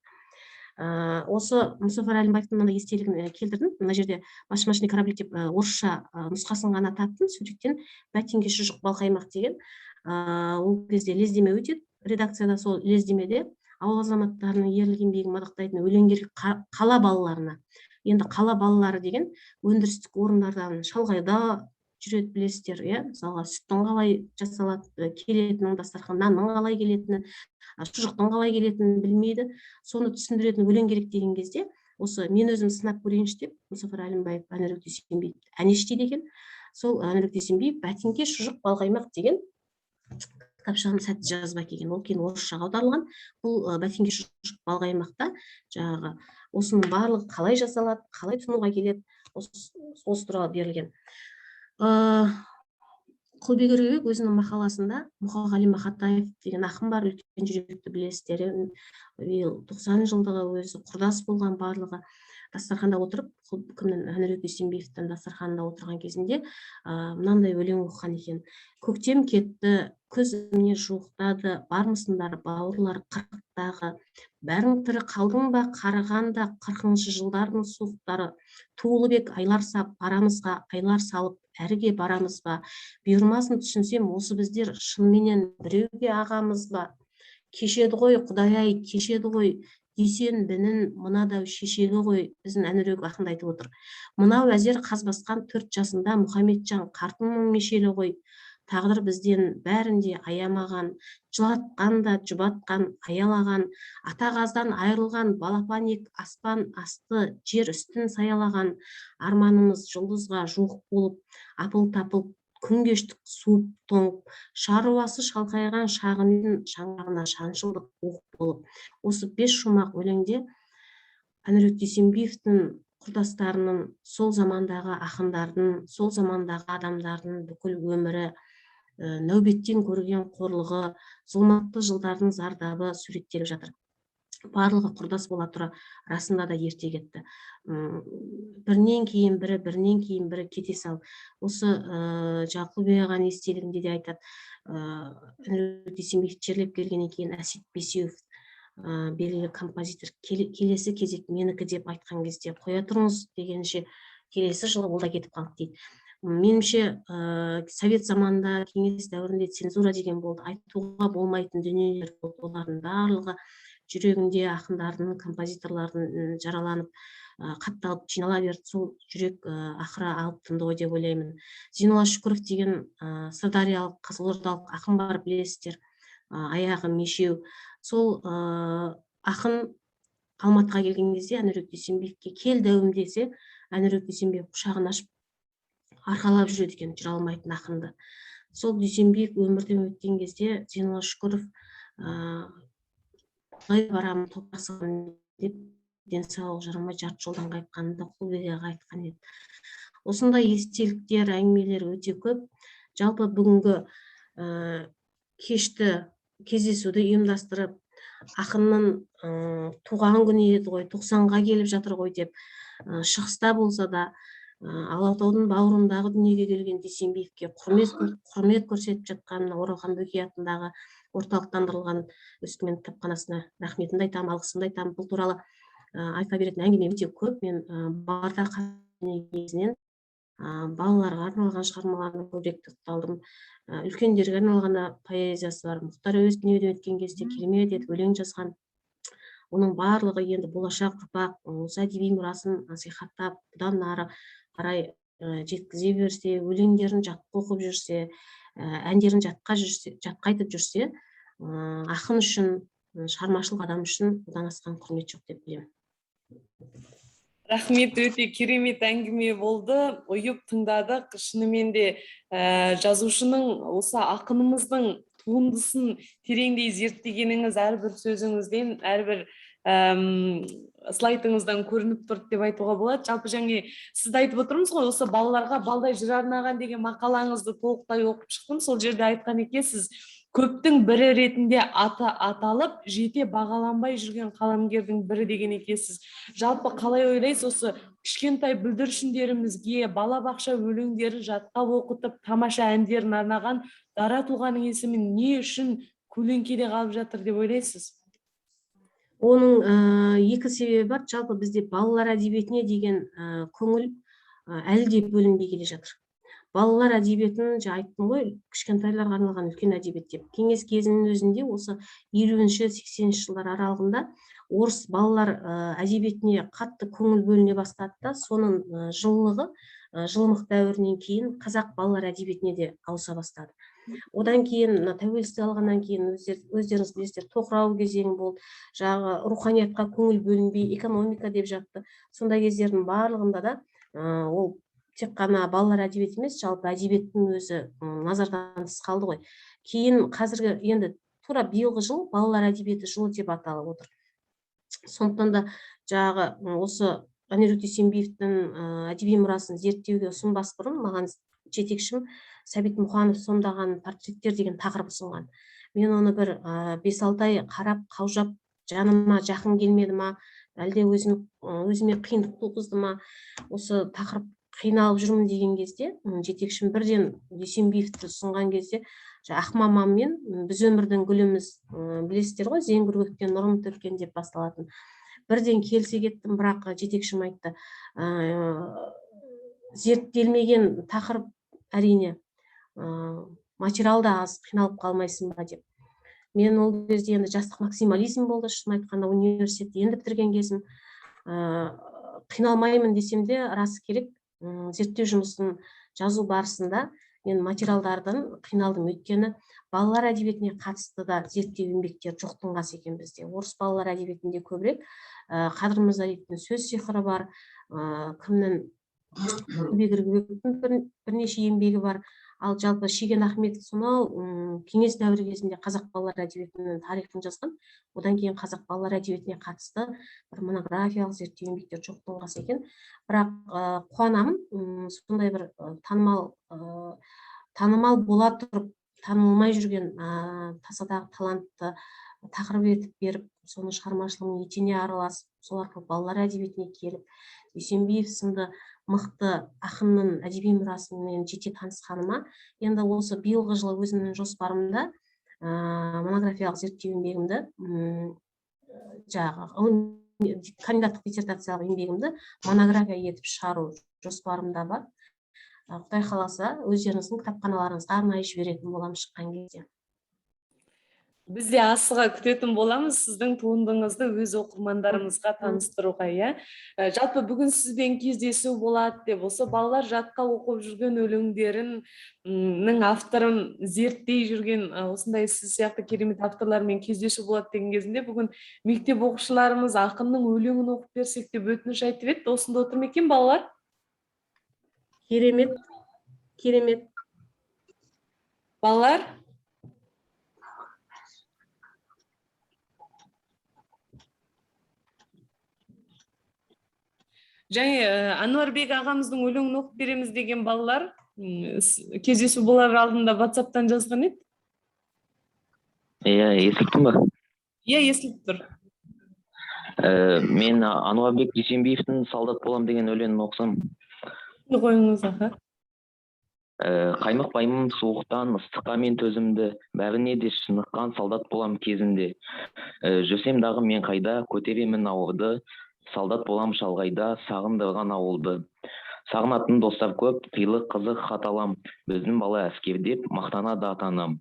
E: Осы Мұзафар Әлімбаевтың мынандай естелігін келтірдім. Мына жерде «Башмачный кораблик» деп орысша нұсқасын ғана таптым суреттен. «Бәтеңке, шұжық, балқаймақ» деген. Ол кезде лездеме өтеді редакцияда. Сол лездемеде ауыл азаматтарының ерлік еңбегін мадақтайтын өлең керек қала балаларына. Енді қала балалары деген өндірістік орындардан шалғайда жүреді, білесіздер, иә. Мысалға, сүттің қалай жасалады, келетінін, дастархан, нанның қалай келетінін, шұжықтың қалай келетінін білмейді. Соны түсіндіретін өлең керек деген кезде, осы мен өзім сынап көрейінші деп Мұзафар Әлімбаев Әнуарбек Дүйсенбиев Әнеш дейді екен. Сол Әнуарбек Дүйсенбиев «Бәтеңке, шұжық, балқаймақ» деген кітапшаны сәтті жазып әкелген. Ол кейін орысшаға аударылған. Бұл «Бәтеңке, шұжық, балқаймақта» жаңағы осының барлығы қалай жасалады, қалай тұтынуға келеді, осы туралы берілген. Құлбек Өргебек өзінің мақаласында Мұқағали Мақатаев деген ақын бар, үлкен жүректі, білесіздер, биыл 90 жылдығы, өзі құрдас болған барлығы. Дастарханда отырып, кімнің, Әнуарбек Дүйсенбиевтің дастарханында отырған кезінде мынандай өлең оқыған екен: «Көктем кетті, күз міне жуықтады, бармысыңдар, бауырлар, қырықтағы? Бәрің тірі қалдың ба қарығанда 40-жылдардың суықтары? Туылып ек айлар сап, арамызға айлар салып, әріге барамыз ба? Бұйырмасын, түсінсем, осы біздер шыныменен біреуге ағамыз ба? Кешеді ғой, құдай ай, кешеді ғой Дүйсен бінің мынадау шешегі ғой». Біздің Әнуарбек ақын айтып отыр. «Мынау әзер қаз басқан 4 жасында Мұхамеджан қартының мешелі ғой. Тағдыр бізден бәрін де аямаған, жылатқан да, жұбатқан, аялаған. Ата қаздан айырылған балапан ек, аспан асты жер үстін саялаған. Арманымыз жұлдызға жуық болып, апыл тапыл күн кештік суып, тоңып. Шаруасы шалқайған шағымен шаңырағына шаншылдық оқ болып. Осы бес шумақ өлеңде Әнуарбек Дүйсенбиевтің құрдастарының, сол замандағы ақындардың, сол замандағы адамдардың бүкіл өмірі, нәубеттен көрген қорлығы, зұлматты жылдардың зардабы суреттеліп жатыр. Барлығы құрдас бола тұра, расында да ерте кетті. Бірінен кейін бірі, бірінен кейін бірі кете салды. Осы жаңағы Құлбек ағаның естелігінде де айтады, Әнуарбек Дүйсенбиев жерлеп келгеннен кейін Әсет Бесеуов, белгілі композитор, келесі кезек менікі деп айтқан кезде, қоя тұрыңыз дегенше, келесі жылы ол да кетіп қалды дейді. Меніңше, совет заманында, кеңес дәуірінде цензура деген болды, айтуға болмайтын дүниелер болды. Олардың барлығы жүрегінде ақындардың, композиторлардың жараланып, қатталып жинала берді. Сол жүрек ақыры алып тынды ғой деп ойлаймын. Зейнолла Шүкіров деген сырдариялық, қызылордалық ақын бар, білесіздер, аяғы мешеу. Сол ақын Алматыға келген кезде Әнуарбек Дүйсенбиевке кел, дәуім десе, Әнуарбек Дүйсенбиев құшағын ашып арқалап жүреді екен жүре алмайтын ақынды. Сол Дүйсенбиев өмірден өткен кезде Зейнолла Шүкіров қалай барамын, топырақ саламын деп, денсаулығы жарамай жарты жолдан қайтқанын да Құлбек аға айтқан еді. Осындай естеліктер, әңгімелер өте көп. Жалпы бүгінгі кешті, кездесуді ұйымдастырып, ақынның туған күні еді ғой, 90-ға келіп жатыр ғой деп, шығыста болса да, Алатаудың бауырындағы дүниеге келген Дүйсенбиевке құрмет көрсетіп жатқан мына Оралхан Бөкей атындағы орталықтандырылған Өскемен кітапханасына рахметімді айтамын, алғысымды айтамын. Бұл туралы айта беретін әңгіме өте көп. Мен барда негізінен балаларға арналған шығармаларына көбірек тоқталдым. Үлкендерге арналған да поэзиясы бар. Мұхтар Әуезов дүниеден өткен кезде керемет етіп өлең жазған. Оның барлығы енді болашақ ұрпақ осы әдеби мұрасын насихаттап, бұдан ары қарай жеткізе берсе, өлеңдерін жатқа оқып жүрсе, әндерін жатқа айтып жүрсе, ақын үшін, шығармашылық адам үшін бұдан асқан құрмет жоқ деп білемін.
B: Рахмет, өте керемет әңгіме болды, ұйып тыңдадық. Шынымен де, жазушының, осы ақынымыздың туындысын тереңдей зерттегеніңіз әрбір сөзіңізден, әрбір слайдыңыздан көрініп тұрды деп айтуға болады. Жалпы және сізді айтып отырмыз ғой, осы балаларға балдай жыр арнаған деген мақалаңызды толықтай оқып шықтым. Сол жерде айтқан екенсіз, көптің бірі ретінде аты аталып, жете бағаланбай жүрген қаламгердің бірі деген екенсіз. Жалпы қалай ойлайсыз, осы кішкентай бүлдіршіндерімізге балабақша өлеңдерін жатқа оқытып, тамаша әндерін арнаған дара тұлғаның есімі не үшін көлеңкеде қалып жатыр деп ойлайсыз?
E: Оның екі себебі бар. Жалпы бізде балалар әдебиетіне деген көңіл әлі де бөлінбей келе жатыр. Балалар әдебиетін, жаңа айттым ғой, кішкентайларға арналған үлкен әдебиет деп. Кеңес кезінің өзінде, осы 50-ші, 80-ші жылдар аралығында орыс балалар әдебиетіне қатты көңіл бөліне бастады да, соның жылылығы жылымық дәуірінен кейін қазақ балалар әдебиетіне де ауыса бастады. Одан кейін мына тәуелсіздік алғаннан кейін, өздеріңіз білесіздер, тоқырау кезеңі болды, жаңағы руханиятқа көңіл бөлінбей, экономика деп жатты. Сондай кездердің барлығында да ол тек қана балалар әдебиеті емес, жалпы әдебиеттің өзі назардан тыс қалды ғой. Кейін қазіргі енді тура биылғы жыл балалар әдебиеті жылы деп аталып отыр. Сондықтан да жаңағы осы Әнуарбек Дүйсенбиевтің әдеби мұрасын зерттеуге ұсынбас бұрын маған жетекшім Сәбит Мұқанов сомдаған портреттер деген тақырып ұсынған. Мен оны бір 5-6 ай қарап, қаужап, жаныма жақын келмеді ма, әлде өзіме қиындық туғызды ма, осы тақырып қиналып жүрмін деген кезде, жетекшім бірден Дүйсенбиевті ұсынған кезде, Ақмамам мен Біз өмірдің гүліміз, білесіздер ғой, зеңгір көктен нұрым төккен деп басталатын, бірден келісе кеттім. Бірақ жетекшім айтты, зерттелмеген тақырып әрине, материал да аз, қиналып қалмайсың ба деп. Мен ол кезде енді жастық максимализм болды, шын айтқанда, университетті енді бітірген кезім, қиналмаймын десем де, расы керек, зерттеу жұмысын жазу барысында Мен материалдардан қиналдым, өйткені балалар әдебиетіне қатысты да зерттеу еңбектер жоқтың қасы екен бізде. Орыс балалар әдебиетінде көбірек Қадыр Мырзалиевтің сөз сиқыры бар, кімнің, Құлбек бірнеше еңбегі бар. Ал жалпы Шеген Ахметов сонау кеңес дәуірі кезінде қазақ балалар әдебиетінің тарихын жазған. Одан кейін қазақ балалар әдебиетіне қатысты бір монографиялық зерттеу еңбектер жоқтың қасы екен. Бірақ қуанамын, сондай бір танымал бола тұрып танылмай жүрген тасадағы талантты тақырып етіп беріп, соның шығармашылығымен етене араласып, сол арқылы балалар әдебиетіне келіп, Дүйсенбиев сынды мықты ақынның әдеби мұрасымен жете танысқаныма, енді осы биылғы жылы өзімнің жоспарымда монографиялық зерттеу еңбегімді, жаңағы кандидаттық диссертациялық еңбегімді монография етіп шығару жоспарымда бар. Құдай қаласа, өздеріңіздің кітапханаларыңызға арнайы жіберетін боламын шыққан кезде.
B: Біз де асыға күтетін боламыз сіздің туындыңызды өз оқырмандарымызға таныстыруға, иә. Жалпы бүгін сізбен кездесу болады деп, осы балалар жатқа оқып жүрген өлеңдерінің авторын зерттей жүрген осындай сіз сияқты керемет авторлармен кездесу болады деген кезінде бүгін мектеп оқушыларымыз ақынның өлеңін оқып берсек деп өтініш айтып еді. Осында отыр ма екен балалар?
E: Керемет, керемет.
B: Балалар? Және Әнуарбек ағамыздың өлеңін оқып береміз деген балалар кездесу болар алдында WhatsApp-тан жазған еді.
F: Иә, естіліп тұр ма?
B: Иә, естіліп тұр.
F: Мен Әнуарбек Дүйсенбиевтің «Солдат болам» деген өлеңін оқысам.
B: Қойыңыз, аха.
F: Қаймықпаймын суықтан, ыстыққа мен төзімді, бәріне де шыныққан солдат болам кезінде. Жүрсем дағы мен қайда, көтеремін ауырды, солдат болам шалғайда, сағындырған ауылды. Сағынатын достар көп, қилы қызық хат алам, біздің бала әскер деп мақтанады ата-анам.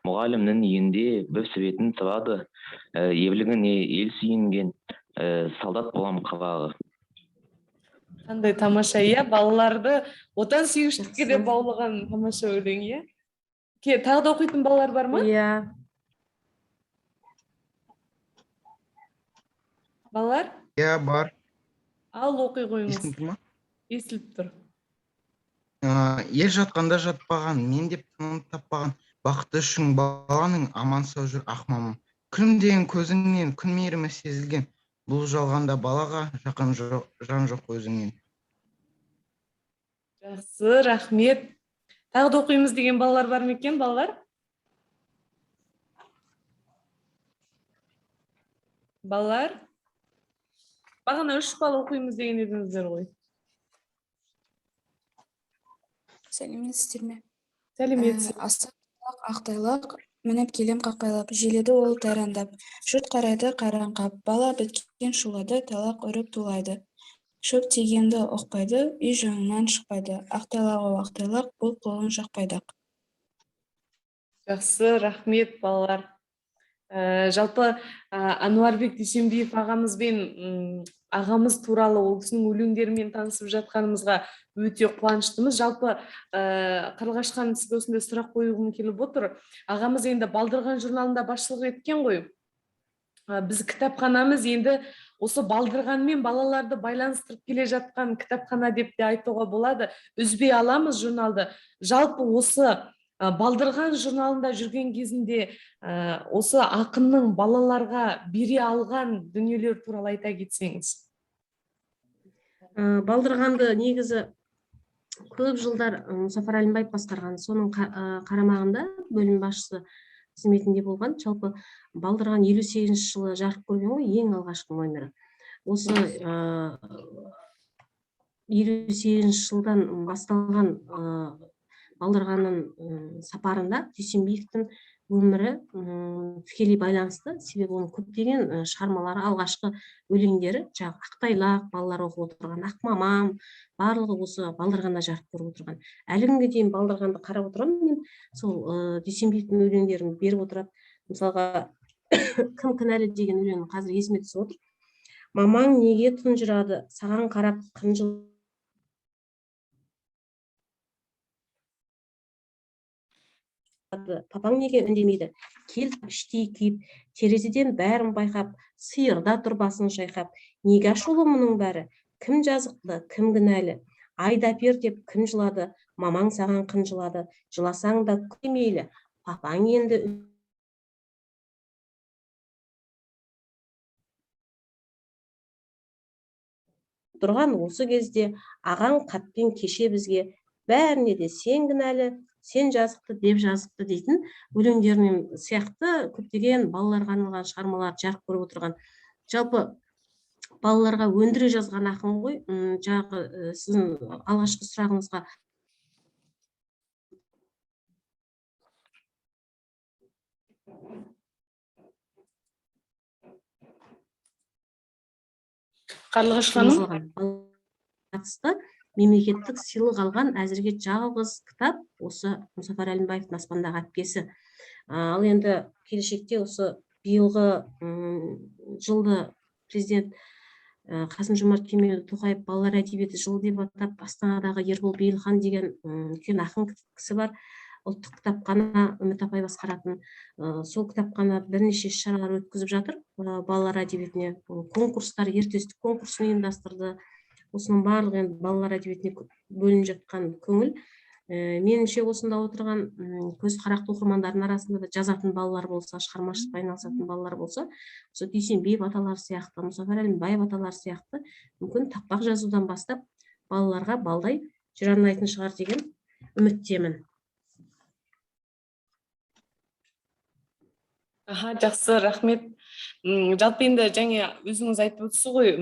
F: Мұғалімнің үйінде бір суретін тұрады, ерлігіне ел сүйінген, солдат болам қырағы.
B: Қандай тамаша, иә, балаларды отансүйгіштікке де баулыған тамаша өлең, иә. Тағы да оқитын балалар бар ма?
E: Иә.
B: Балалар?
G: Иә, бар.
B: Ал, оқи қойыңыз.
G: Естіліп тұр ма?
B: Естіліп тұр.
G: Ел жатқанда жатпаған, мен деп тыным таппаған, бақыты үшін баланың аман сау жүр ақ мамам. Күлімдеген көзіңнен күн мейірімі сезілген, бұл жалғанда балаға жақын жан жоқ өзіңнен.
B: Жақсы, рахмет. Тағы да оқимыз деген балалар бар ма екен, балалар? Балалар? Бағана 3 бала оқимыз деген едіңіздер ғой.
H: Сәлеметсіздер ме?
B: Сәлеметсіз.
H: Аса ақтайлақ, мініп келем қақпайлап, желеді ол тайраңдап. Жұрт қарайды қайран қап, бала біткен шулады, тайлақ үріп тулайды. Шөп дегенді ұқпайды, үй жанынан шықпайды. Ақтайлақ ау, ақтайлақ, бұл қолын жақпайды-ақ.
B: Жақсы, рахмет, балалар. Жалпы, Әнуарбек Дүйсенбиев ағамыз туралы, ол кісінің өлеңдерімен танысып жатқанымызға өте қуаныштымыз. Жалпы, Қарлығаш ханым, сізге осындай сұрақ қойғым келіп отыр. Ағамыз енді Балдырған журналында басшылық еткен ғой. Біз кітапханамыз енді осы Балдырғанмен балаларды байланыстырып келе жатқан кітапхана деп те айтуға болады. Үзбей аламыз журналды. Жалпы осы Балдырған журналында жүрген кезінде, осы ақынның балаларға бере алған дүниелер туралы айта кетсеңіз.
E: Балдырғанды негізі көп жылдар Мұзафар Әлімбаев басқарған, соның қарамағында бөлім басшысы қызметінде болған. Жалпы Балдырған елу сегізінші жылы жарық көрген ғой, ең алғашқы номері. Осы елу сегізінші жылдан басталған Балдырғанның сапарында Дүйсенбиевтің өмірі тікелей байланысты. Себебі оның көптеген шығармалары, алғашқы өлеңдері, жаңағы Ақтайлақ, балалар оқып отырған, Ақмамам, барлығы осы Балдырғанда жарық көріп отырған. Әлі күнге дейін Балдырғанды қарап отырамын мен, сол Дүйсенбиевтің өлеңдерін беріп отырады. Мысалға, Кім кінәлі деген өлең қазір есіме түсіп отыр. Мамаң неге тұнжырады, саған қарап қынжыл Папаң неге үндемейді? Кел іштей күйіп, терезеден бәрін байқап, сиыр да тұр басын шайқап. Неге ашулы мұның бәрі? Кім жазықты, кім кінәлі? Айдап бер деп кім жылады? Мамаң саған қынжылады. Жыласаң да мейлі, папаң енді тұрған осы кезде ағаң хатпен кеше бізге бәріне де сен кінәлі, сен жазықты деп жазыпты дейтін өлеңдерінен сияқты көптеген балаларға арналған шығармалар жарық көріп отырған. Жалпы балаларға өндіре жазған ақын ғой. Жаңағы сіздің алғашқы сұрағыңызға
B: Қарлығаш ханым,
E: қатысты мемлекеттік сыйлық алған әзірге жалғыз кітап осы Мұзафар Әлімбаевтың «Аспандағы әпкесі». Ал енді келешекте осы биылғы жылды президент Қасым Жомарт Кемелұлы Тоқаев балалар әдебиеті жылы деп атап, Астанадағы Ербол Бейілхан деген үлкен ақын кісі бар, ұлттық кітапхана Үміт апай басқаратын, сол кітапхана бірнеше іс шаралар өткізіп жатыр балалар әдебиетіне, конкурстар, ер төстік конкурсын ұйымдастырды. Осының барлығы енді балалар әдебиетіне бөлініп жатқан көңіл. Меніңше, осында отырған көз қарақты оқырмандардың арасында да жазатын балалар болса, шығармашылықпен айналысатын балалар болса, осы Дүйсенбиев аталар сияқты, Мұзафар Әлімбаев аталар сияқты мүмкін тақпақ жазудан бастап балаларға балдай жыр арнайтын шығар деген үміттемін.
B: Аха, жақсы, рахмет. Жалпы енді және өзіңіз айтып отырсыз ғой,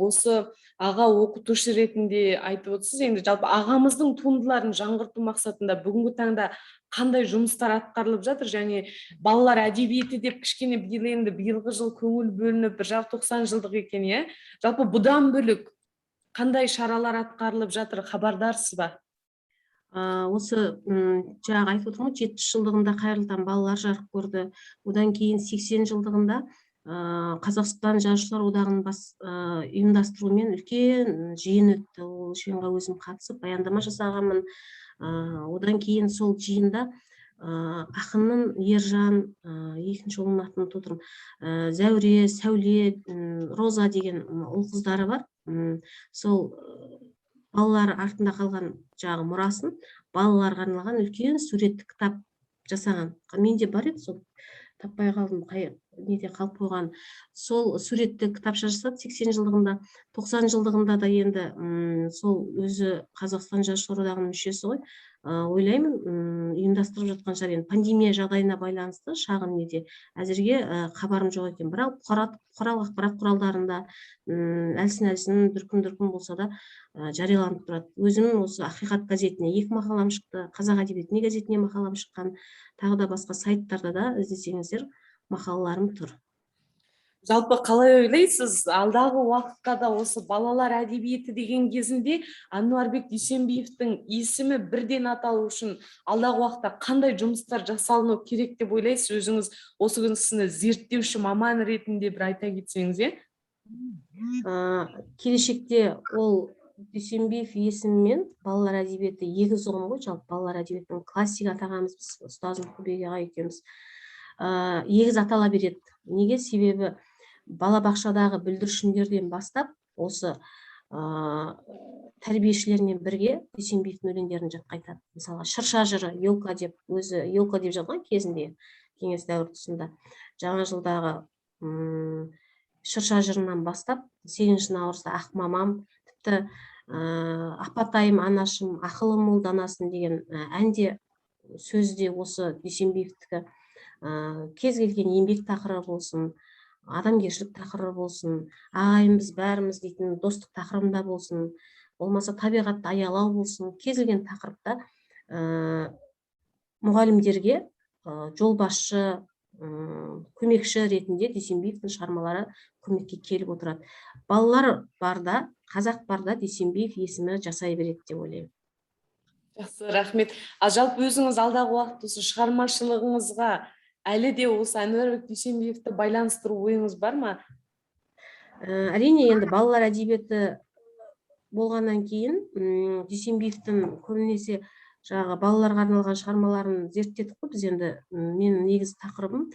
B: осы аға оқытушы ретінде айтып отырсыз. Енді жалпы ағамыздың туындыларын жаңғырту мақсатында бүгінгі таңда қандай жұмыстар атқарылып жатыр және балалар әдебиеті деп кішкене биыл, енді биылғы жыл көңіл бөлініп, бір жарым 90 жылдық екен, иә? Жалпы бұдан бөлек қандай шаралар атқарылып жатыр, хабардарсыз ба?
E: Осы жаңағы айтып отырмын ғой, 70 жылдығында «Қайырлы таң, балалар» жарық көрді. Одан кейін 80 жылдығында Қазақстан Жазушылар одағының бас ұйымдастыруымен үлкен жиын өтті. Ол жиынға өзім қатысып, баяндама жасағанмын. Одан кейін сол жиында ақынның Ержан, екінші ұлының атын ұмытып отырмын, Зәуре, Сәуле, Роза деген ұл қыздары бар. Сол балалар артында қалған жаңағы мұрасын балаларға арналған үлкен суретті кітап жасаған. Менде бар еді, сол таппай қалдым, қай неде қалып қойған. Сол суретті кітапша жасады 80 жылдығында. 90 жылдығында да енді сол өзі Қазақстан Жазушылар одағының мүшесі ғой. Ойлаймын, ұйымдастырып жатқан шығар. Енді пандемия жағдайына байланысты шағын неде әзірге хабарым жоқ екен, бірақ бұқаралық ақпарат құралдарында әлсін-әлсін дүркін-дүркін болса да жарияланып тұрады. Өзім осы «Ақиқат» газетіне 2 мақалам шықты, «Қазақ әдебиетіне» газетіне мақалам шыққан, тағы да басқа сайттарда да іздесеңіздер мақалаларым тұр.
B: Жалпы қалай ойлайсыз, алдағы уақытта да осы балалар әдебиеті деген кезінде Әнуарбек Дүйсенбиевтің есімі бірден аталу үшін алдағы уақытта қандай жұмыстар жасалыну керек деп ойлайсыз? Өзіңіз осы кісіні зерттеуші маман ретінде бір айта кетсеңіз, иә?
E: Келешекте ол Дүйсенбиев есімімен балалар әдебиеті егіз ұғым ғой, жалпы балалар әдебиетінің классик атағанбыз біз, ұстазым Құбек аға екеуміз. Егіз атала береді. Неге? Себебі балабақшадағы бүлдіршіндерден бастап осы тәрбиешілермен бірге Дүйсенбиевтің өлеңдерін жатқа айтады. Мысалға, «Шырша жыры», «Елка» деп, өзі «Елка» деп жазған кезінде, кеңес дәуірі тұсында. Жаңа жылдағы «Шырша жырынан» бастап 8 наурызда «Ақ мамам», тіпті «Апатайым, анашым, ақылы мол данасын» деген ән де, сөзі де осы Дүйсенбиевтікі. Кез келген еңбек тақырыбы болсын, адамгершілік тақырыбы болсын, ағайынбыз бәріміз дейтін достық тақырыбында болсын, болмаса табиғатты аялау болсын, кез келген тақырыпта мұғалімдерге жолбасшы, көмекші ретінде Дүйсенбиевтің шығармалары көмекке келіп отырады. Балалар барда, қазақ барда Дүйсенбиев есімі жасай береді деп ойлаймын.
B: Жақсы, рахмет. Ал жалпы өзіңіз алдағы уақытта осы шығармашылығыңызға әлі де осы Әнуарбек Дүйсенбиевті байланыстыру ойыңыз бар ма?
E: Әрине, енді балалар әдебиеті болғаннан кейін, Дүйсенбиевтің көбінесе Жаңағы балаларға арналған шығармаларын зерттедік қой біз енді. Менің негізгі тақырыбым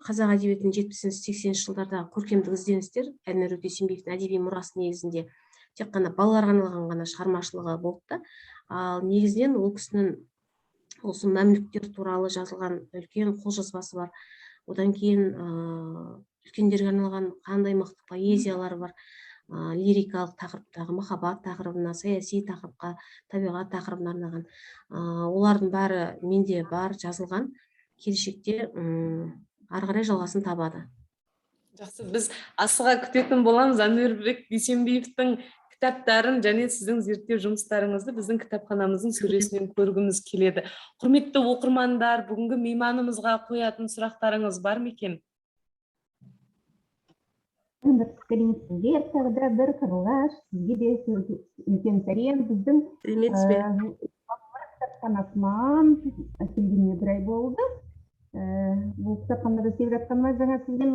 E: қазақ әдебиетінің 70-80 жылдардағы көркемдік ізденістер, Әнуарбек Дүйсенбиевтің әдеби мұрасы негізінде тек қана балаларға арналған ғана шығармашылығы болды да. Ал негізінен ол кісінің осы мәмлүктер туралы жазылған үлкен қолжазбасы бар. Одан кейін үлкендерге арналған қандай мықты поэзиялары бар, лирикалық тақырыптағы, махаббат тақырыбына, саяси тақырыпқа, табиғат тақырыбына арналған. Олардың бәрі менде бар, жазылған. Келешекте ары қарай жалғасын табады.
B: Жақсы, біз асыға күтетін боламыз Әнуарбек Дүйсенбиевтің кітаптарын және сіздің зерттеу жұмыстарыңызды біздің кітапханамыздың сөресінен көргіміз келеді. Құрметті оқырмандар, бүгінгі мейманымызға қоятын сұрақтарыңыз бар ма екен?
C: Сәлеметсіздер, тағы да бір Қарлығаш, сізге де үлкен сәлем. Біздің
E: Сәлеметсіз бе?
C: Балалар кітапханасынан келгеніме бір ай болды. Бұл кітапханада істеп жатқаныма, жаңа сізбен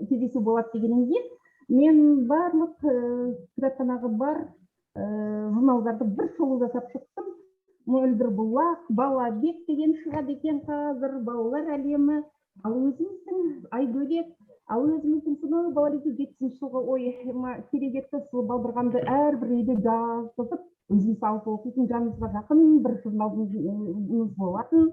C: кездесу болады дегеннен кейін мен барлық кітапханаға бар журналдарды бір шолу жасап шықтым. Мөлдір бұлақ, Балабек деген шығады екен қазір, Балалар әлемі, ал өзіміздің Айбөлек, ал өзіміздің сонау Балабекте 70-жылғы ойыма керек етті. Сол Балдырғанды әрбір үйде жазғызып, өзіміз алып оқитын, жанымызға жақын бір журналымыз болатын.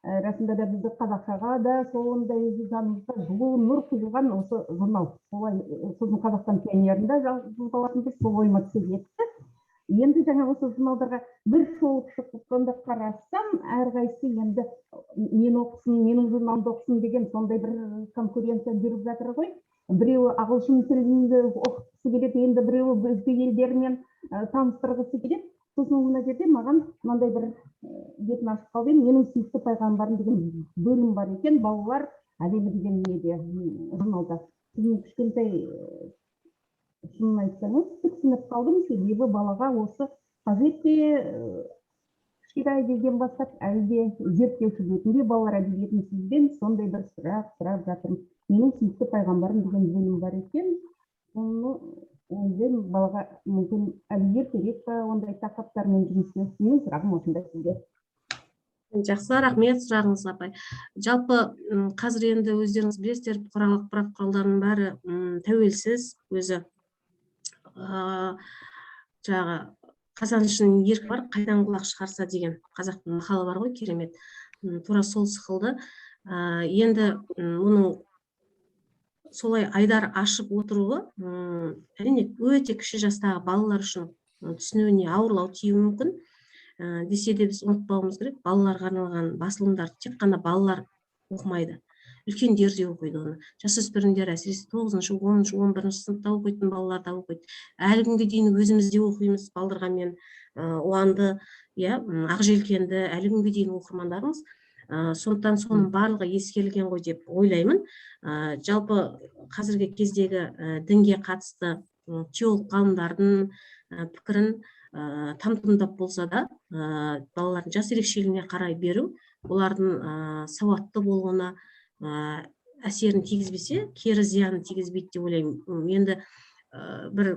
C: Расында да бізді қазақшаға да сондай жанымызға жылу нұр құйған осы журнал. Солай, сосын Қазақстан пионерінде жазылып алатынбыз, сол ойыма түсе кетті. Енді жаңа осы журналдарға бір шолып шығып, сонда қарасам, әрқайсысы енді мен оқысын, менің журналымды оқысын деген сондай бір конкуренция жүріп жатыр ғой. Біреуі ағылшын тілінде оқытқысы келеді, енді біреуі өзге елдермен таныстырғысы келеді. Сосын мына жерде маған мынандай бір бетін ашып қалып едім, «Менің сүйікті пайғамбарым» деген бөлім бар екен «Балалар әлемі» деген неде, журналда. Сосын кішкентай, шынын айтсаңыз, тіксініп қалдым, себебі балаға осы қажет пе, кішкентай кезден бастап, әлде зерттеуші ретінде балалар әдебиетін сізден сондай бір сұрақ сұрап жатырмын. «Менің сүйікті пайғамбарым» деген бөлім бар екен, соны енді балаға мүмкін әлі ертерек па ондай тақырыптармен жұмыс істеу? Менің сұрағым осындай сізге.
E: Жақсы, рахмет сұрағыңызға, апай. Жалпы қазір енді өздеріңіз білесіздер, бұқаралық ақпарат құралдарының бәрі тәуелсіз өзі. Жаңағы қазаншының еркі бар, қайдан құлақ шығарса деген қазақтың мақалы бар ғой, керемет. Тура сол сықылды. Енді оның солай айдар ашып отыруы, әрине, өте кіші жастағы балалар үшін түсінуіне ауырлау тиюі мүмкін. Десе де біз ұмытпауымыз керек, балаларға арналған басылымдарды тек қана балалар оқымайды, үлкендер де оқиды оны, жасөспірімдер, әсіресе 9-, 10-, 11-сыныпта оқитын балалар да оқиды. Әлі күнге дейін өзіміз де оқимыз Балдырған мен Ұланды, иә, Ақжелкенді әлі күнге дейін оқырмандарымыз. Сондықтан соның барлығы ескерілген ғой деп ойлаймын. Жалпы қазіргі кездегі дінге қатысты теолог ғалымдардың пікірін там-тұмдап болса да балалардың жас ерекшелігіне қарай беру олардың сауатты болуына әсерін тигізбесе, кері зиянын тигізбейді деп ойлаймын. Енді бір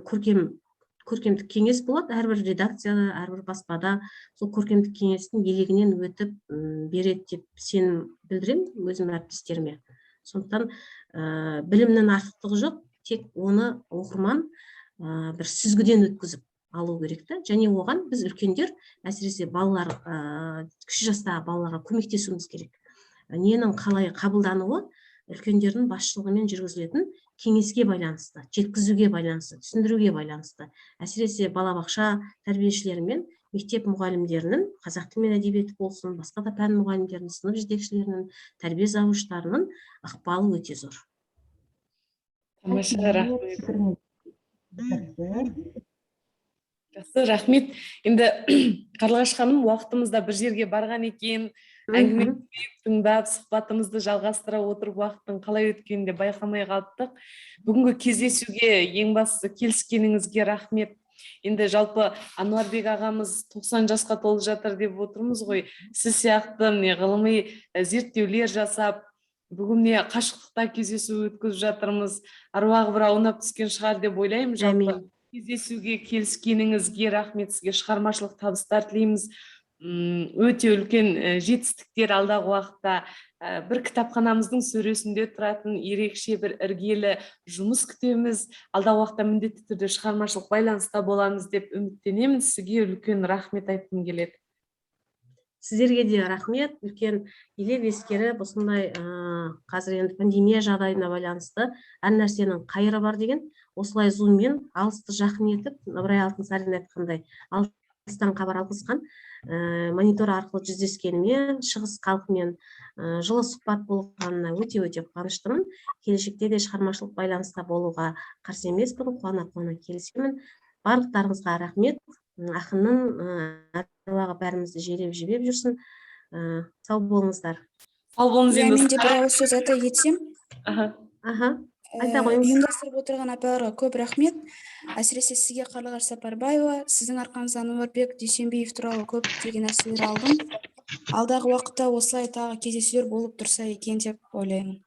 E: көркемдік кеңес болады әрбір редакцияда, әрбір баспада, сол көркемдік кеңестің елегінен өтіп береді деп сенім білдіремін өзім әріптестеріме. Сондықтан білімнің артықтығы жоқ, тек оны оқырман бір сүзгіден өткізіп алу керек та, және оған біз, үлкендер, әсіресе балалар, кіші жастағы балаларға көмектесуіміз керек. Ненің қалай қабылдануы үлкендердің басшылығымен жүргізілетін кеңеске байланысты, жеткізуге байланысты, түсіндіруге байланысты. Әсіресе балабақша тәрбиешілері мен мектеп мұғалімдерінің, қазақ тілі мен әдебиеті болсын, басқа да пән мұғалімдерінің, сынып жетекшілерінің, тәрбие завуштарының ықпалы өте зор.
B: Тамаша, рахмет.
C: Пікіріңіз жақсы.
B: Жақсы, рахмет. Енді, Қарлығаш ханым, уақытымыз да бір жерге барған екен. Әңгіме тыңдап, сұхбатымызды жалғастыра отырып, уақыттың қалай өткенін де байқамай қалыптық. Бүгінгі кездесуге ең бастысы келіскеніңізге рахмет. Енді жалпы Ануарбек ағамыз 90 жасқа толып жатыр деп отырмыз ғой. Сіз сияқты міне ғылыми зерттеулер жасап, бүгін міне қашықтықта кездесу өткізіп жатырмыз. Аруағы бір аунап түскен шығар деп ойлаймын жалпы.
E: Әмин.
B: Кездесуге келіскеніңізге рахмет. Сізге шығармашылық табыстар тілейміз. Өте үлкен жетістіктер, алдағы уақытта бір кітапханамыздың сөресінде тұратын ерекше бір іргелі жұмыс күтеміз. Алдағы уақытта міндетті түрде шығармашылық байланыста боламыз деп үміттенемін. Сізге үлкен рахмет айтқым келеді.
E: Сіздерге де рахмет үлкен, елеп ескеріп осындай. Қазір енді пандемия жағдайына байланысты әр нәрсенің қайыры бар деген, осылай зуммен алысты жақын етіп, Ыбырай Алтынсарин айтқандай, алыстан хабар алғызған, монитор арқылы жүздескеніме, шығыс халқымен жылы сұхбат болғанына өте өте қуаныштымын. Келешекте де шығармашылық байланыста болуға қарсы емеспін, қуана қуана келісемін. Барлықтарыңызға рахмет. Ақынның әруағы бәрімізді желеп жебеп жүрсін. Сау болыңыздар.
B: Сау болыңыз.
H: Иә,
B: Енді
H: мен де бір ауыз сөз айта кетсем.
B: Аха.
E: Аха, айта қойыңыз.
H: Ұйымдастырып отырған апайларға көп рахмет, әсіресе сізге, Қарлығаш Сапарбаева. Сіздің арқаңызда Әнуарбек Дүйсенбиев туралы көптеген нәрселер алдым. Алдағы уақытта осылай тағы кездесулер болып тұрса екен деп ойлаймын.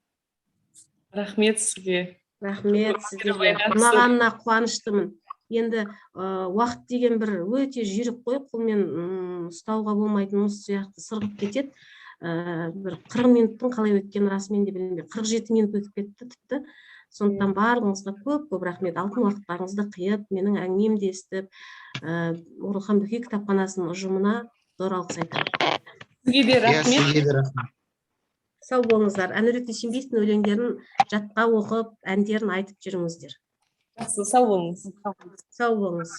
B: Рахмет сізге.
E: Рахмет сіздерге.
B: Байланысты.
E: Ұнағанына қуаныштымын. Енді уақыт деген бір өте жүйрік қой, қолмен ұстауға болмайтын мұз сияқты сырғып кетеді. Бір 40 минуттың қалай өткенін расымен де білмей, 47 минут өтіп кетті тіпті. Сондықтан барлығыңызға көп көп рахмет, алтын уақыттарыңызды қиып, менің әңгімемді естіп, Оралхан Бөкей кітапханасының ұжымына зор алғыс айтамын.
B: Сізге де
G: Иә,
B: рахмет.
G: сізге де рахмет.
E: Сау болыңыздар. Әнуарбек Дүйсенбиевтің өлеңдерін жатқа оқып, әндерін айтып жүріңіздер.
B: Жақсы, сау болыңыз.
E: Сау болыңыз.